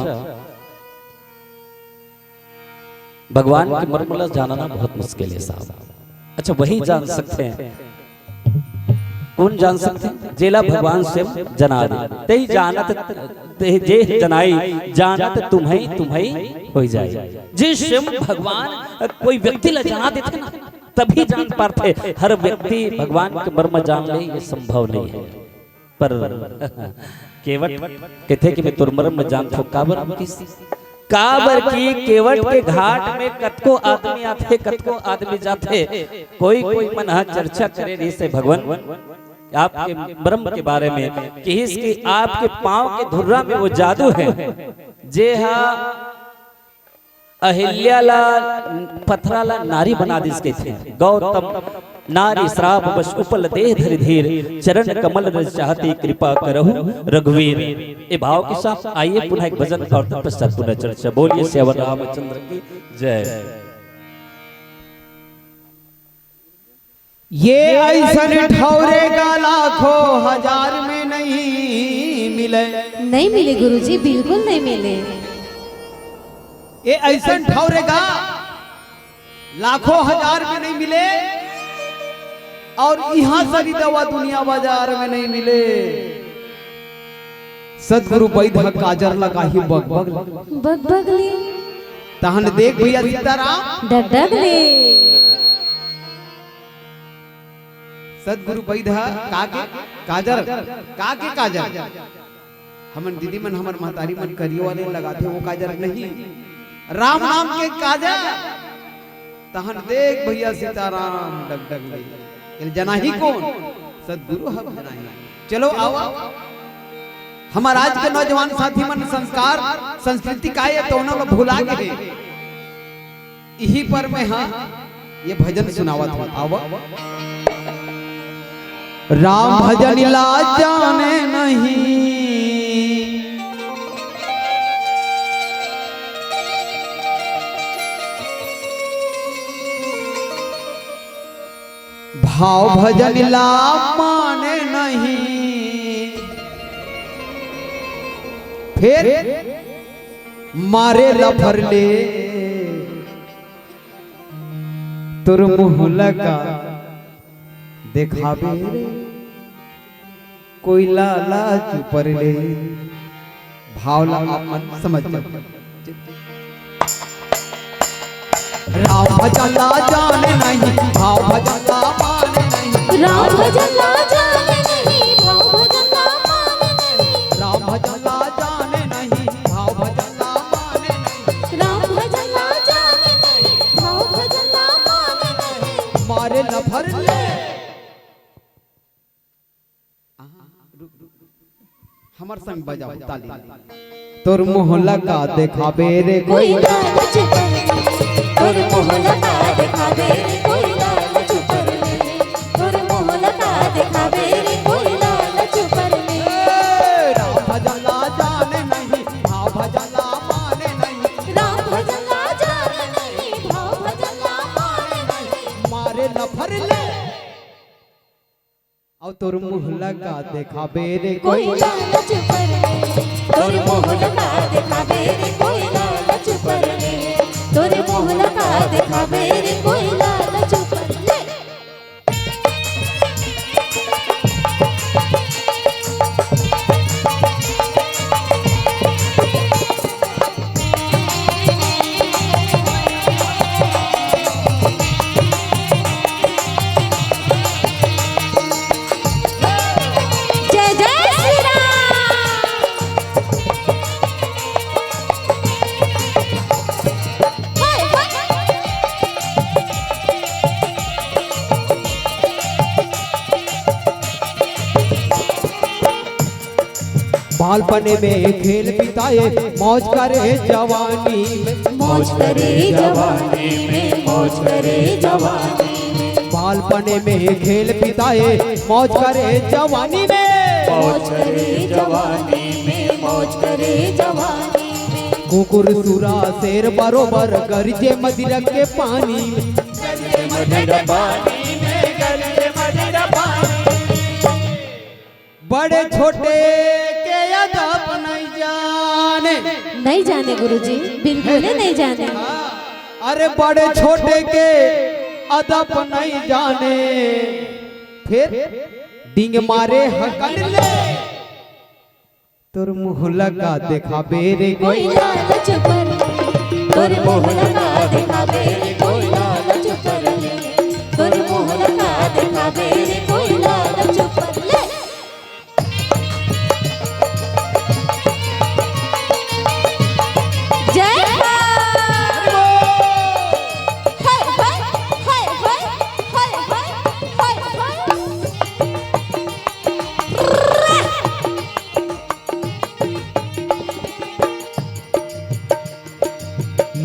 भगवान के मरम ल जानना बहुत मुश्किल है साहब। अच्छा, वही जान सकथे, कोन जान सकथे? जेला भगवान स्वयं जना दे। तेही जानत, तेही जे जनाई, जानत तुम्हई, तुम्हई होई जाई। जे स्वयं भगवान कोई व्यक्ति ला जना देथे ना, तभी जान पाथे। हर व्यक्ति भगवान के मरम जान ले, ये संभव नहीं है। पर केवट कथे कि मैं तोर मरम जानथों, काबर कि, काबर कि केवट के घाट में कतको आदमी आथे, कतको आदमी जाथे। कोई कोई मन ह चर्चा करे रहिसे भगवान आपके मरम के बारे में, किहिस कि आपके पाँव के धुर्रा में वो जादू है, जे हा अहिल्या ला पथरा ला नारी बना दिस कथे। गौतम नारी श्राप वश उपल देह धरि धीर, चरण कमल रज चाहती कृपा करहु रघुवीर। ए भाव के साथ आइए पुनः एक भजन और तत्पश्चात पुनः चर्चा। बोलिए सियावर रामचंद्र की जय। ये अइसन ठौरे गा लाखों हजार में नहीं मिले। नहीं मिले गुरुजी, बिल्कुल नहीं मिले। ये अइसन ठौरे गा लाखों हजार में नहीं मिले, और इहाँ सरी दवा दुनिया बाजार में नहीं मिले। सतगुरु बैद ह काजर लगाही बगबग ले। बगबग ले। तहन देख भैया सीताराम। डगडग ले। सतगुरु बैद ह का के काजर, का के काजर। हमन दीदी मन, हमर महतारी मन करियो वाले लगाथे, वो काजर नहीं, राम नाम के काजर। तहन देख भैया सीताराम डगडग ले। एला जनाही कोन? सतगुरु ह जनाही। चलो आवा, हमर आज के नौजवान साथी मन संस्कार, संस्कृति का ये तोना ल भुला गे हे। इही पर मैं, हाँ, ये भजन सुनावत हूँ। आवा। राम भजन ला जाने नहीं, भाव भजन ला माने नहीं, फिर मारे लफर ले तोर मुँह लगा देखाबे रे, कोई लाला चुपर ले। भाव ला आप मन समझ जाओ। राम भजन ला जाने नहीं, भाव भजन ला माने नहीं। राम भजन ला जाने नहीं, भाव भजन ला माने नहीं। राम भजन ला जाने नहीं, भाव भजन ला माने नहीं। राम भजन ला जाने नहीं, भाव भजन ला माने नहीं। मारे लफर ले। आहा, रुक, रुक, रुक। हमर संग बजाओ ताली। तोर मोहला का देखाबे रे कोई कोई लालच पर ले, तोर मोहला का देखाबे रे कोई लालच पर ले, तोर मोहला का देखाबे रे कोई लालच पर ले। ए, राम भजन ला जाने नहीं, भाव भजन ला माने नहीं। राम भजन ला जाने नहीं, भाव भजन ला माने नहीं। मारे लफर ले। अउ तोर मुहला का देखाबे रे कोई कोई लालच पर ले, तोर मुहला का देखाबे रे कोई लालच पर ले, तोर मुहला का देखाबे रे कोई लालच पर ले। जय जय श्री राम। हाय, हाय। बालपने में खेल बिताए, मौज करे जवानी में। मौज करे जवानी में, मौज करे जवानी में। बालपने में खेल बिताए, मौज करे जवानी में। मौज करे जवानी में, मौज करे जवानी में। कुकुर सुरा शेर बरोबर गरजे मदिरा के पानी में। गरजे मदिरा पानी में, गरजे मदिरा पानी में। बड़े छोटे के अदब नहीं जाने। नहीं जाने गुरुजी, बिल्कुल ही नहीं जाने। हाँ, अरे बड़े छोटे के अदब नहीं जाने। फिर डींग मारे हकन ले। तोर मुहला का देखाबे रे कोई कोई लालच पर ले, तोर मुहला का देखाबे रे कोई लालच पर ले, तोर मुहला का देखाबे रे कोई लालच पर ले। जय हो। हाय, हाय, हाय, हाय।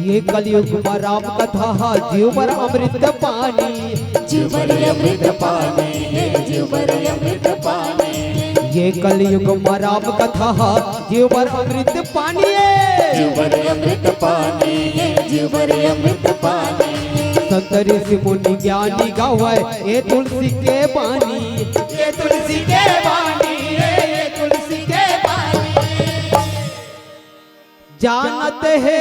ये कलयुग म राम कथा हा, जीव बर अमृत पानी। जीव बर अमृत पानी हे, जीव बर अमृत पानी। ये कलयुग म राम कथा हा, जीव बर अमृत पानी हे। जीव बर अमृत पानी हे, जीव बर अमृत पानी। संत ऋषि मुनि ज्ञानी गावय, ए तुलसी के बानी। ए तुलसी के बानी हे, ए तुलसी के बानी। जानत हे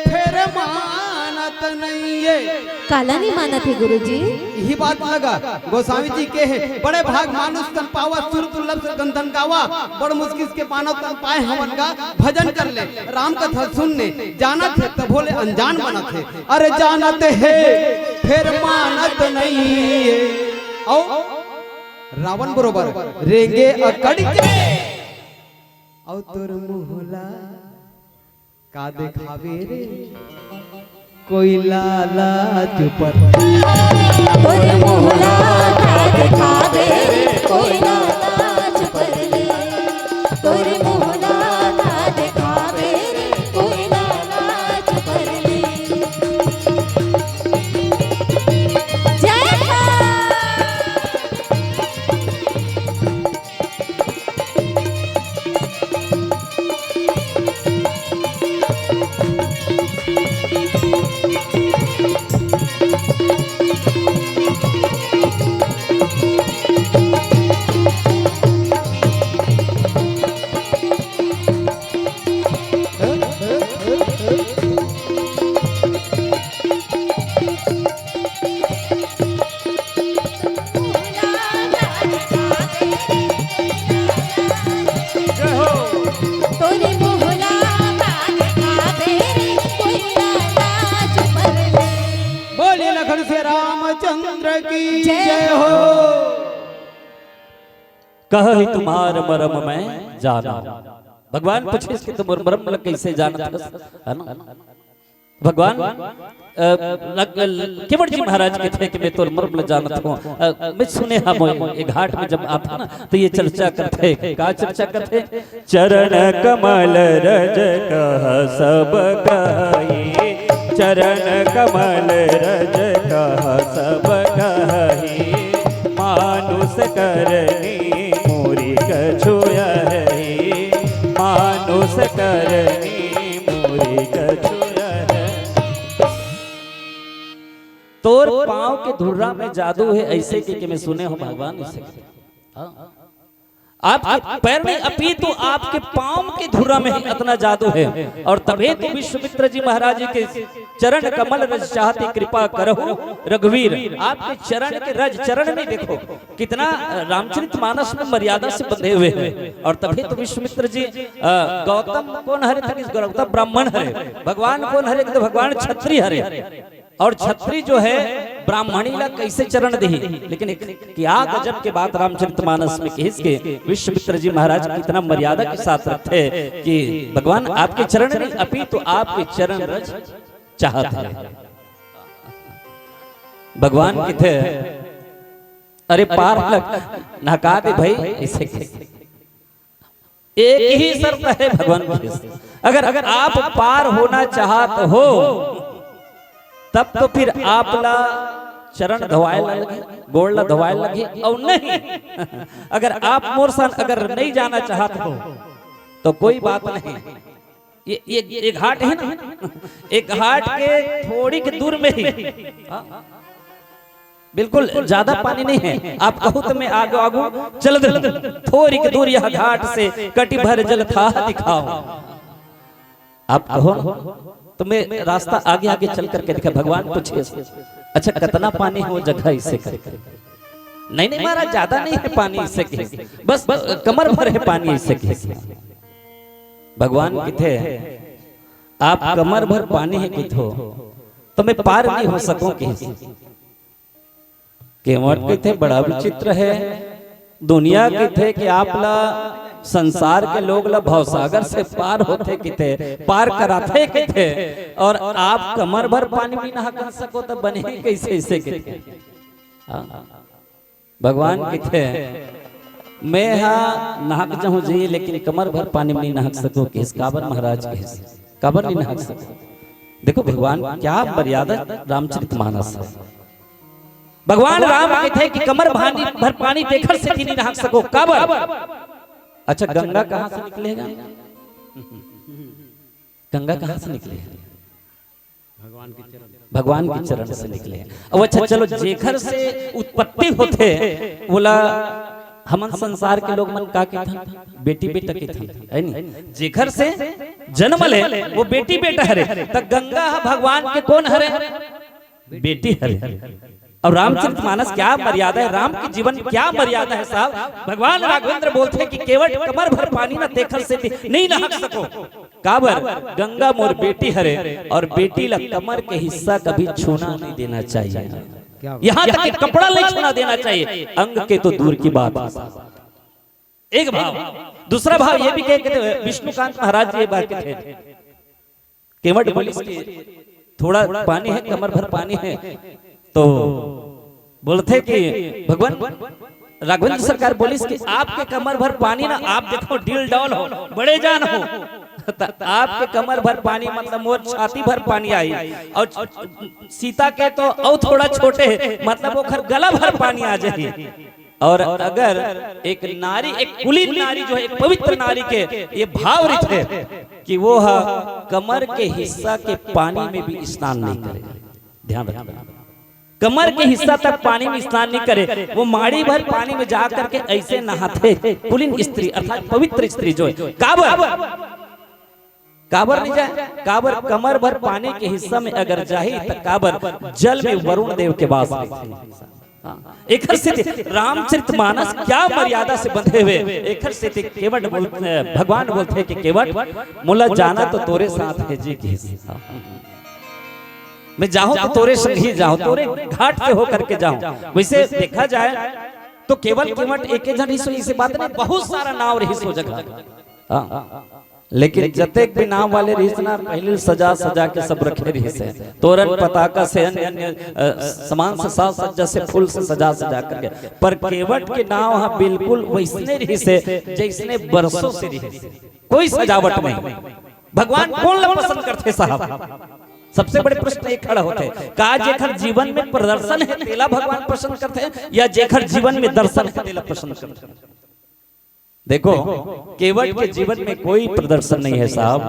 फेर मानत नइये। काला नहीं मानत हे गुरुजी? यही बात लगा, गोस्वामी जी के हे, बड़े भाग मानुष तन पावा, सुर दुर्लभ से गंधन गावा, बड़ मुश्किल के मानव तन पाए हवन गा, भजन कर ले, राम कथा सुन ले, जानत हे तभो ले अनजान बनत हे। अरे जानत हे फेर मानत नइये। अउ रावण बरोबर रेंगे अकड़ के। अउ तोर मुहला का देखाबे रे कोई लालच पर। तोर मुहला का देखाबे रे कोई लालच पर ले। तोर मुहला का देखाबे रे कोई लालच पर ले। जय हो। चंद्र की जय हो। कह ही तुम्हार मरम मैं जाना। भगवान पूछिस कि तुम मरम ल कैसे जानत हस, है ना? भगवान, अ, लग-, केवट जी महाराज कथे कि मैं तोर मरम ल जानत हूँ। अ, मैं सुने हँव, ये घाट में जब आथे ना, तो ये चर्चा करथे। का चर्चा करथे? चरण कमल रज कह सब कही, चरण कमल रज कह सब कही, मानुष करनी मुरी कछु यही, मानुष करनी मुरी कछु यही। तोर पाँव के धुर्रा में जादू हे, अइसे कहिके मैं सुने हँव भगवान, अइसे कहिके। हाँ। आपके पैर नहीं, अपितु आपके पाँव के धुर्रा में ही अतना जादू हे। और तभे तो विश्वामित्र जी महाराज जी के चरण कमल रज चाहत ही कृपा करहु रघुवीर। आपके चरण के रज, चरण में देखो कितना, अ, रामचरित मानस में मर्यादा से बंधे हुए हैं। और तभे तो विश्वामित्र जी, अ, गौतम कोन हरे थे, गौतम ब्राह्मण हरे, भगवान कोन हरे, तो भगवान छत्री हरे। और छत्री जो हे, ब्राह्मणी ला कैसे चरण देही? लेकिन एक क्या गजब के बात रामचरित मानस में कहिस के विश्वामित्र जी महाराज कितना मर्यादा के साथ रखथे कि भगवान आपके चरण नहीं, अपितु आपके चरण रज चाहत हे। भगवान कथे, अरे पार लग, नहका दे भाई, अइसे कहिके। एक ही शर्त हे भगवान की। अगर, अगर आप पार होना चाहत हो, तब तो फिर आप ला चरण धोवाय ला लगही, गोड़ ला धोवाय ला लगही, अउ नहीं, अगर आप मोर सन अगर नहीं जाना चाहत हो, तो कोई बात नहीं। ये, ये, ये घाट हे ना, एक घाट के थोड़ी के दूर में ही, हाँ, बिल्कुल ज्यादा पानी नहीं हे। आप कहू तो मैं आगू आगू चल दे, थोड़ी के दूर यह घाट से कटि भर जल थाह दिखाओ। आप कहो तो मैं रास्ता आगे आगे चल करके देखा। भगवान पूछे, अच्छा, कितना पानी हे वो जगह, अइसे कहिके। नहीं, नहीं महाराज, ज्यादा नहीं हे पानी, अइसे कहिके, बस कमर भर हे पानी, अइसे कहिके। भगवान कथे, आप कमर भर पानी हे कहिथो, तो मैं पार नहीं हो सकूं कहिस। केवट कथे, बड़ा विचित्र हे, दुनिया कथे कि आप ला, संसार के लोग ला भवसागर से पार होथे कथे, पार कराथे कथे, और आप कमर भर पानी भी नहा कर सको तो बने ही कैसे, अइसे कथे। हाँ। भगवान कथे, मैं हा नहक जाहूं जी, लेकिन कमर भर पानी में नहीं नहक सकूं कहिस। काबर महाराज कहिस, काबर नहीं नहक सकूं? देखो भगवान क्या मर्यादा रामचरित मानस हे। भगवान राम कथे कि कमर भानी भर पानी तेखर सेती नहीं नहक सको, काबर? अच्छा, गंगा कहां से निकलेगा? गंगा कहां से निकलेगा? भगवान के चरण से निकले। अब अच्छा, चलो, जेखर से उत्पत्ति होथे, वोला हमन संसार के लोग मन का कथन? बेटी बेटा कथन, हे नी? जेखर से जन्म ले, वो बेटी बेटा हरे। त गंगा ह भगवान के कोन हरे? बेटी हरे। अब रामचरित मानस क्या मर्यादा हे, राम के जीवन क्या मर्यादा हे साहब। भगवान राघवेंद्र बोलथे कि केवट कमर भर पानी न तेखर सेती नहीं नहक सको। काबर? गंगा मोर बेटी हरे, और बेटी ला कमर के हिस्सा कभी छूना नहीं देना चाहिए। क्या बात। यहाँ तक कि कपड़ा नहीं छूना देना चाहिए, अंग के तो दूर की बात। एक भाव। दूसरा भाव ये भी कह के थे, विष्णुकांत महाराज जी ये बात कहे थे, केवट बोलिस कि थोड़ा पानी हे, कमर भर पानी हे, तो बोलथे कि भगवान राघवेंद्र सरकार बोलिस कि आपके कमर भर पानी ना, आप देखो डील डौल हो, बड़े जान हो, त आपके कमर भर पानी मतलब मोर छाती भर पानी आही, और सीता के तो अउ थोड़ा छोटे हे, मतलब ओखर गला भर पानी आ जाही। और अगर एक नारी, एक कुलीन नारी जो हे, एक पवित्र नारी के ये भाव रहिथे कि वो ह कमर के हिस्सा के पानी में भी स्नान नहीं करे। ध्यान रखना, कमर के हिस्सा तक पानी में स्नान नहीं करे, वो माड़ी भर पानी में जा करके ऐसे नहाथे। कुलीन स्त्री अर्थात पवित्र स्त्री जो हे, काबर? काबर नहीं जाय? काबर? कमर भर पानी के हिस्सा में अगर जाही त काबर? जल में वरुण देव के वास रहिथे। हाँ। एखर सेती रामचरित मानस क्या मर्यादा से बंधे हुए, एखर सेती केवट बोल, भगवान बोलथे कि केवट मोला जाना तो तोरे साथ हे जी कहिस। हाँ। मैं जाहूं तो तोरे संग ही जाहूं, तोरे घाट से होकर के जाहूं। वैसे देखा जाए तो केवल केवट एके झन रिहिस हो, इसे बात नहीं, बहुत सारा नाव रिहिस हो जगह। हाँ। लेकिन जतेक भी नाव वाले रिहिस ना, पहले सजा सजा के सब रखे रिहिस हे। तोरण पताका से, अन्य अन्य, अ, सामान से, साज सज्जा से, फूल से सजा सजा करके। पर केवट के नाव ह बिल्कुल वैसने रिहिस हे, जैसने बरसों से रिहिस हे। कोई सजावट नहीं। भगवान कोन ला पसंद करथे साहब? सबसे बड़े प्रश्न ये खड़ा होथे, का जेखर जीवन में प्रदर्शन हे, तेला भगवान पसंद करथे, या जेखर जीवन में दर्शन हे, तेला पसंद करथे? देखो, केवट के जीवन में कोई प्रदर्शन नहीं है साहब।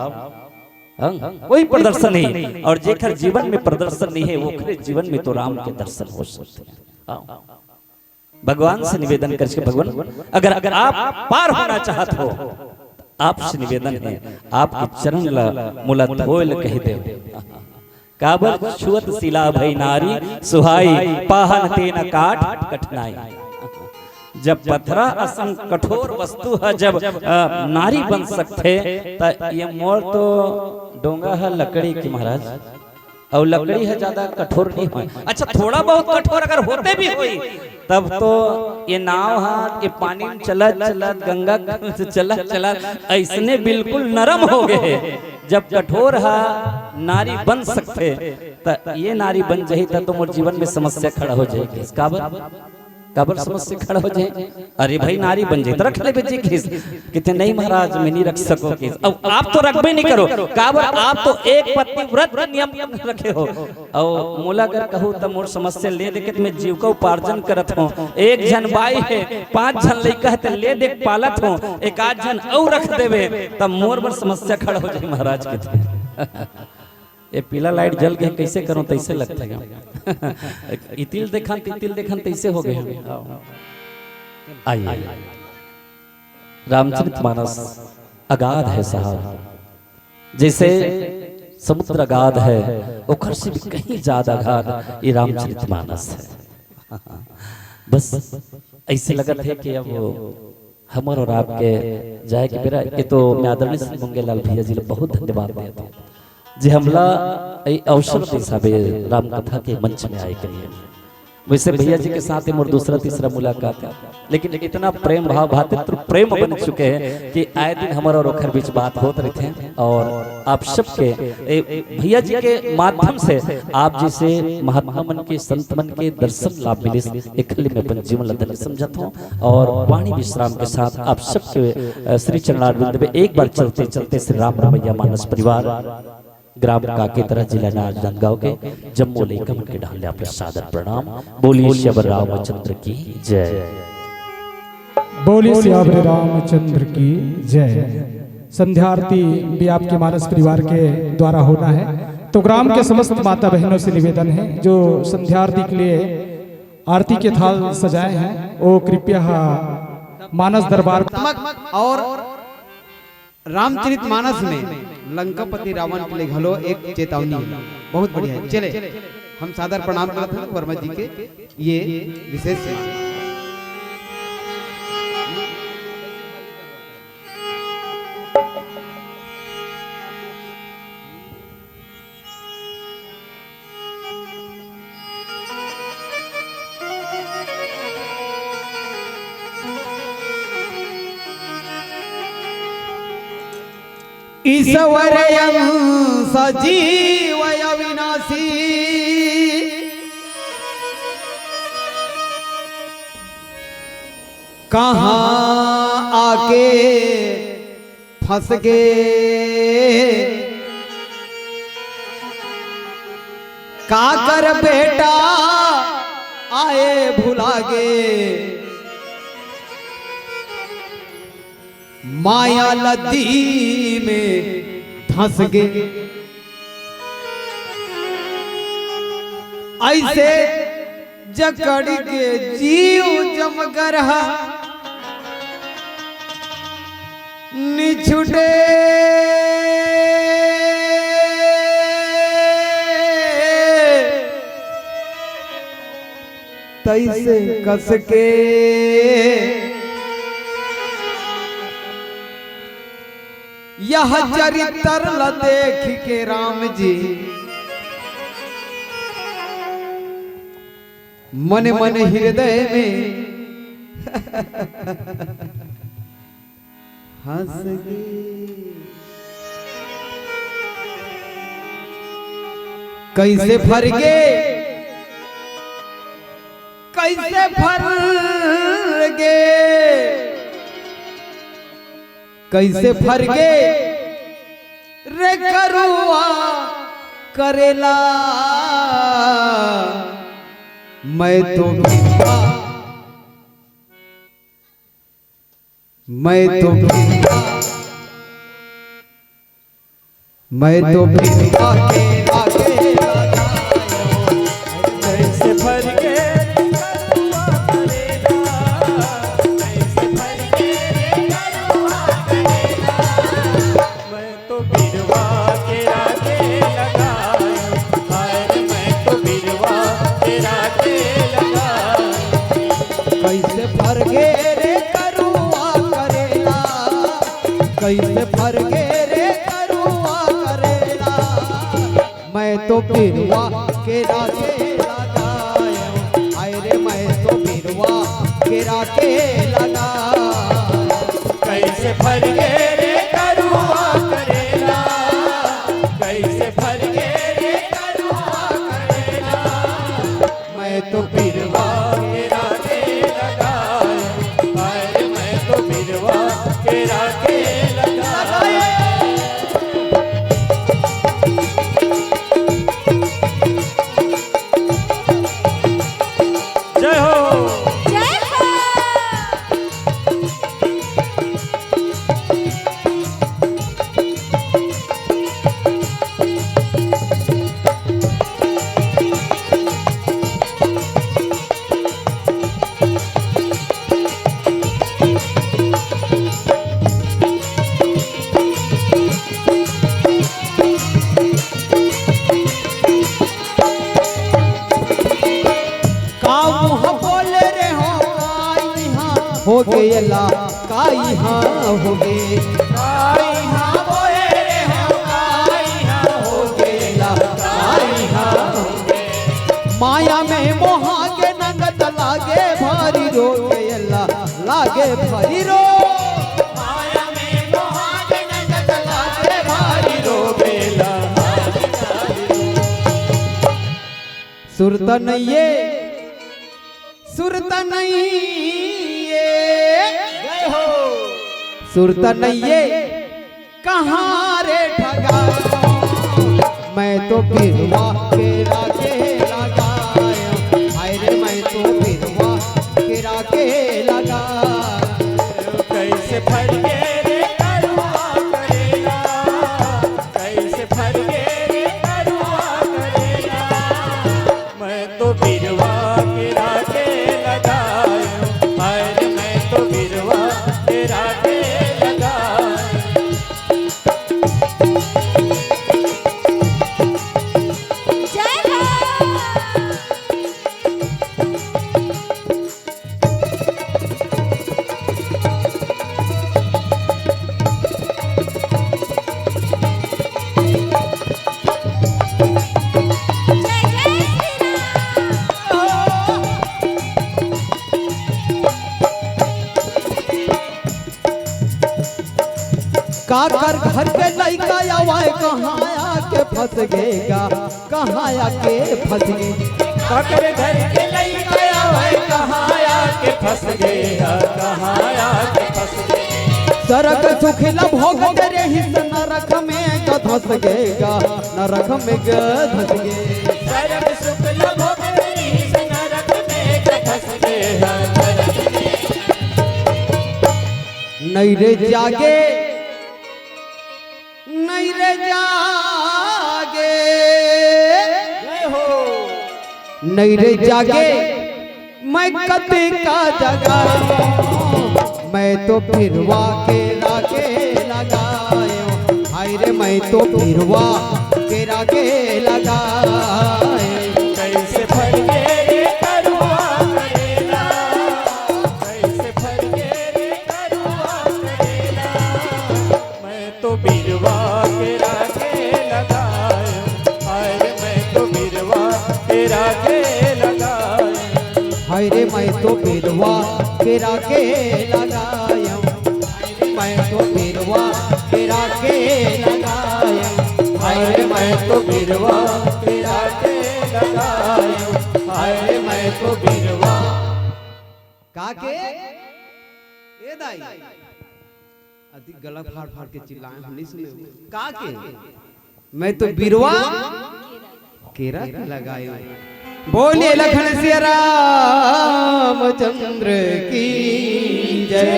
हाँ, कोई प्रदर्शन नहीं। और जेखर जीवन में प्रदर्शन नहीं है, ओखरे जीवन में तो राम के दर्शन हो सकते हैं। हाँ। भगवान से निवेदन करके, भगवान, अगर, अगर आप पार होना चाहत हो, आपसे निवेदन है, आपके चरण ला मोला धोए ल कहि दे। काबर छुअत सिला भई नारी सुहाई, पाहन तेन काठ कठिनाई। जब पथरा असन कठोर वस्तु ह जब, अ, नारी बन सकथे, त ये मोर तो डोंगा ह लकड़ी के महाराज, अउ लकड़ी ह ज्यादा कठोर नहीं होय। अच्छा, थोड़ा बहुत कठोर अगर होते भी होई, तब तो ये नाव ह ये पानी में चलत चलत, गंगा से चलत चलत ऐसने बिल्कुल नरम हो गए। जब कठोर ह नारी बन सकथे, त ये नारी बन जाही, त तो मोर जीवन में समस्या खड़ा हो जाही। काबर? काबर समस्या खड़ा हो जाही? अरे भाई, नारी बन जाही त रख लेबे जी किहिस। कथे, "नहीं महाराज, मैं नहीं रख सकों" किहिस। अब आप तो रखबे नहीं करो, काबर? आप तो एक पतिव्रत के नियम रखे हो। अउ मोला अगर कहू त मोर समस्या ले देके त मैं जीविका उपार्जन करत हूँ, एक झन बाई हे, पांच झन लइका हे, त ले देके पालत हूँ, एक आध झन अउ रख देबे, त मोर बर समस्या खड़ा हो जाही महाराज के। ये पीला लाइट जल के कैसे करूं, तैसे लगथे गा। इतिल देखन, तितिल देखन, तैसे हो गए। आइए, रामचरित मानस अगाध है साहब, जैसे समुद्र अगाध है, ओखर से भी कहीं ज्यादा अगाध ये रामचरित मानस है। बस ऐसे लगत है कि अब हमर और आपके जाए के बेरा, ये तो मैं आदरणीय श्री मुंगेलाल भैया जी ला बहुत धन्यवाद देत हूँ, जे हमला ए अवसर दिस हवे राम कथा के मंच में आए के लिए। वैसे भैया जी के साथ ही मोर दूसरा तीसरा मुलाकात है, लेकिन इतना प्रेम भाव, भातृत्व प्रेम बन चुके हैं कि आए दिन हमर और ओखर बीच बात होत रहिथे। और आप सबके ए, भैया जी के माध्यम से आप जैसे महात्मा मन के, संत मन के दर्शन लाभ मिलिस, एखर ले मैं अपन जीवन ला धन्य समझत हूँ। और वाणी विश्राम के साथ आप सबके, अ, श्री चरणारविंद में एक बार चलते चलते श्री राम रमैया मानस परिवार, ग्राम काकेतरा, जिला राजनांदगांव के जम्मो लइका मन के डहन ले आप सादर प्रणाम। बोलिए सियावर रामचंद्र की जय। बोलिए सियावर रामचंद्र की जय। संध्या आरती भी आपके मानस परिवार के द्वारा होना है, तो ग्राम के समस्त माता बहनों से निवेदन है, जो संध्या आरती के लिए आरती के थाल सजाए हैं, वो कृपया मानस दरबार और रामचरित मानस में लंकापति रावण के लिए घलो एक चेतावनी है। बहुत बढ़िया है। चले, हम सादर प्रणाम करत हन वर्मा जी के ये विशेष सेवा। ईश्वर अंश जीव अविनाशी, कहाँ आके फंस गे। काकर बेटा आए भुला गे। माया लदी में धंस गे। ऐसे जकड़ के जीव जमगरहा निछुटे। तैसे कस के यह चरित्र ल देख के राम जी मने मने हृदय में हंस गे। कइसे फर गे, कइसे फर गे, कइसे फर गे रे करुआ करेला। मैं तो बिरवा, मैं तो बिरवा, मैं तो बिरवा के लागे लगायो। कइसे फर गे रे करुआ करेला, कइसे फर गे रे करुआ करेला। मैं तो बिरवा के लागे लगायो, हाय रे मैं तो बिरवा के लागे लगायो। कइसे फर गे रे करुआ करेला, कइसे फर गे रे करुआ करेला। मैं तो बिरवा के लागे लगायो, हाय रे मैं तो बिरवा के लागे लगायो। कइसे फर गे रे करुआ करेला, कइसे फर गे रे करुआ करेला। मैं तो बिरवा के लागे लगायो, हाय रे मैं तो बिरवा के लागे लगायो। जय हो। जय हो। का मुँह बोले रे हो, का इहाँ हो गे एला, का इहाँ हो गे, का इहाँ बोले रे हो, का इहाँ हो गे एला, का इहाँ हो गे। माया में मोहा के नंगत लागे भारी रोग एला, लागे भारी रोग। माया में मोहा के नंगत लागे भारी रोग एला। सुरता नइये, सुरता नइये, जय हो। सुरता नइये, कहाँ रे ठगायो? मैं तो बिरवा के लागे लगायो, हाय रे मैं तो बिरवा के लागे लगायो। कइसे फर गे रे करुआ करेला, कइसे फर गे रे करुआ करेला। मैं तो बिरवा के लागे लगायो, हाय रे मैं तो बिरवा के लागे लगायो। जय हो। काकर घर के लइका आवय, कहाँ आके फंस गे गा, कहाँ आके फंस गे। काकर घर के लइका आवय, कहाँ आके फंस गे गा, कहाँ आके फंस गे। सरग सुख ल भोगत रेहिस, नरक में गा धंस गे गा, नरक में गा धंस गे। सरग सुख ल भोगत रेहिस, नरक में गा धंस गे गा, नरक में। नइ रे जागे, नइ रे जागे, जय हो। नइ रे जागे, मैं कतेका जगायो, मैं तो बिरवा के लागे लगायो, हाय रे मैं तो बिरवा के लागे लगायो। कइसे फर गे रे करुआ करेला, कइसे फर गे रे करुआ करेला। मैं तो बिरवा के लागे लगायो, हाय रे मैं तो बिरवा के लागे लगायो। तो बिरवा केरा के लगायम, मैं तो बिरवा केरा के लगायम, हाय रे मैं तो बिरवा केरा के लगायम, हाय रे मैं तो बिरवा। का के? ए दाई, अति गला फाड़ फाड़ के चिल्लाए, हम नहीं सुने। का के? मैं तो बिरवा केरा के लगायो। बोलिए लखन सिया रामचंद्र की जय।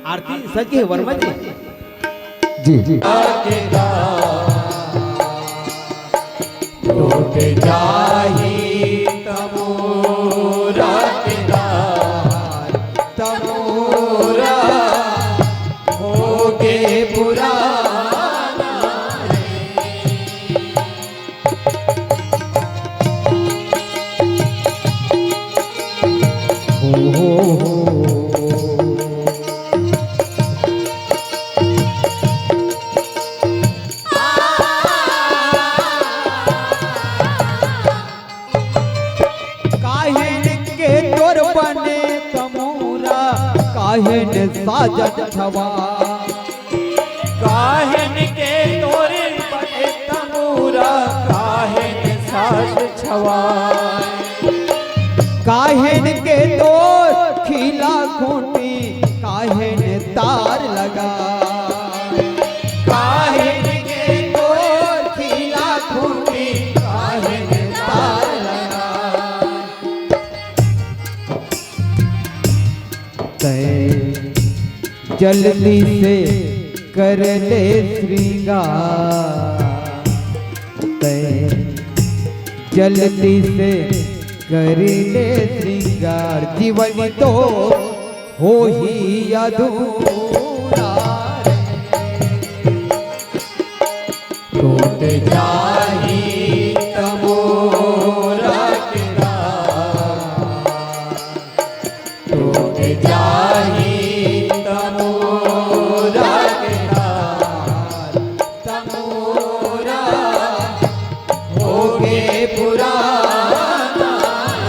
आरती सज के वर्मा जी। जी, जी। टूट जाही तमोरा के दार, तमोरा होगे पुराना रे। हो, हो, हो। काहेन के तोर बने तमूरा, काहेन साजत छवा। काहेन के तोर बने तमूरा, काहेन साज छवा। काहेन के तोर खिला खूंटी, काहेन तार लगा। काहेन के तोर खिला खूंटी, काहेन तार लगा। तैं जल्दी से कर ले श्रृंगार, तैं जल्दी से कर ले श्रृंगार, जीवन तो होही अधूरा रे। टूट जाही तमोरा के दार, टूट जाही तमोरा के दार, तमोरा होगे पुराना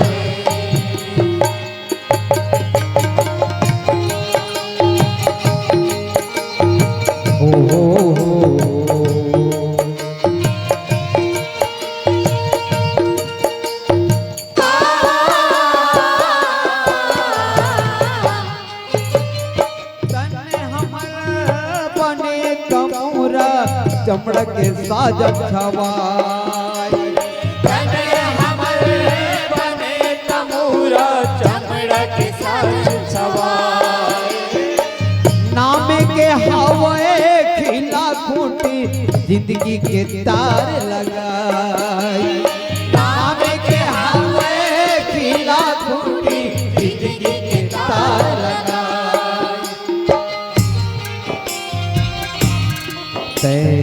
रे। हो, हो, हो। तने हमर बने तमूरा, चमड़ा के साजन छवाय। तने हमर बने तमूरा, चमड़ा के साजन छवाय। नाम के हवय खिला खूंटी, जिंदगी के तार लगाय। नाम के हवय खिला खूंटी, जिंदगी के तार लगाय। तैं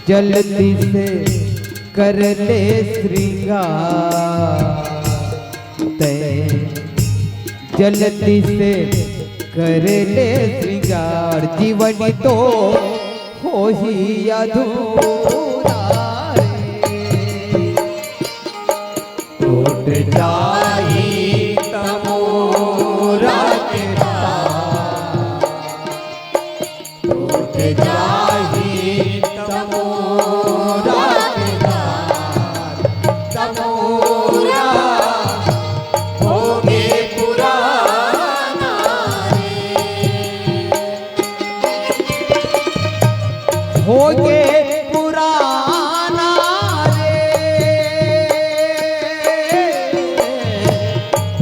जल्दी से कर ले श्रृंगार, तैं जल्दी से कर ले श्रृंगार, जीवन तो होही अधूरा रे। टूट जाही तमोरा के तार, टूट जाही तमोरा के तार, तमोरा होगे पुराना रे। होगे पुराना रे,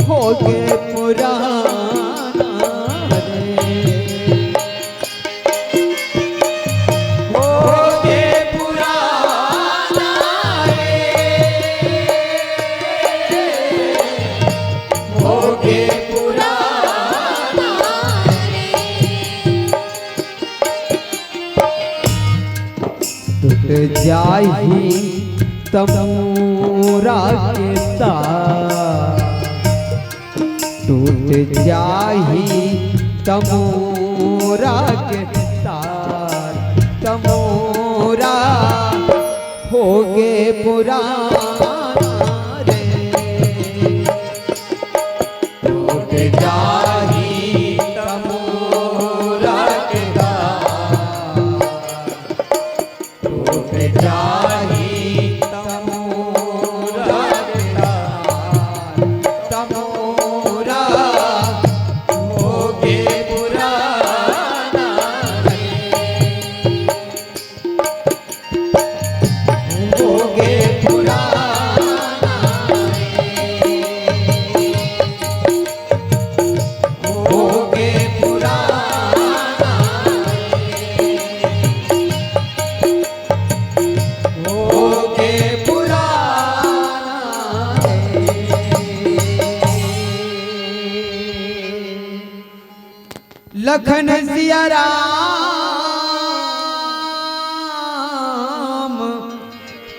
होगे पुराना रे। होगे पुराना रे, होगे पुराना रे। टूट जाही तमोरा के तार, टूट जाही तमोरा के तार, तमोरा होगे पुराना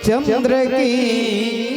चंद्र की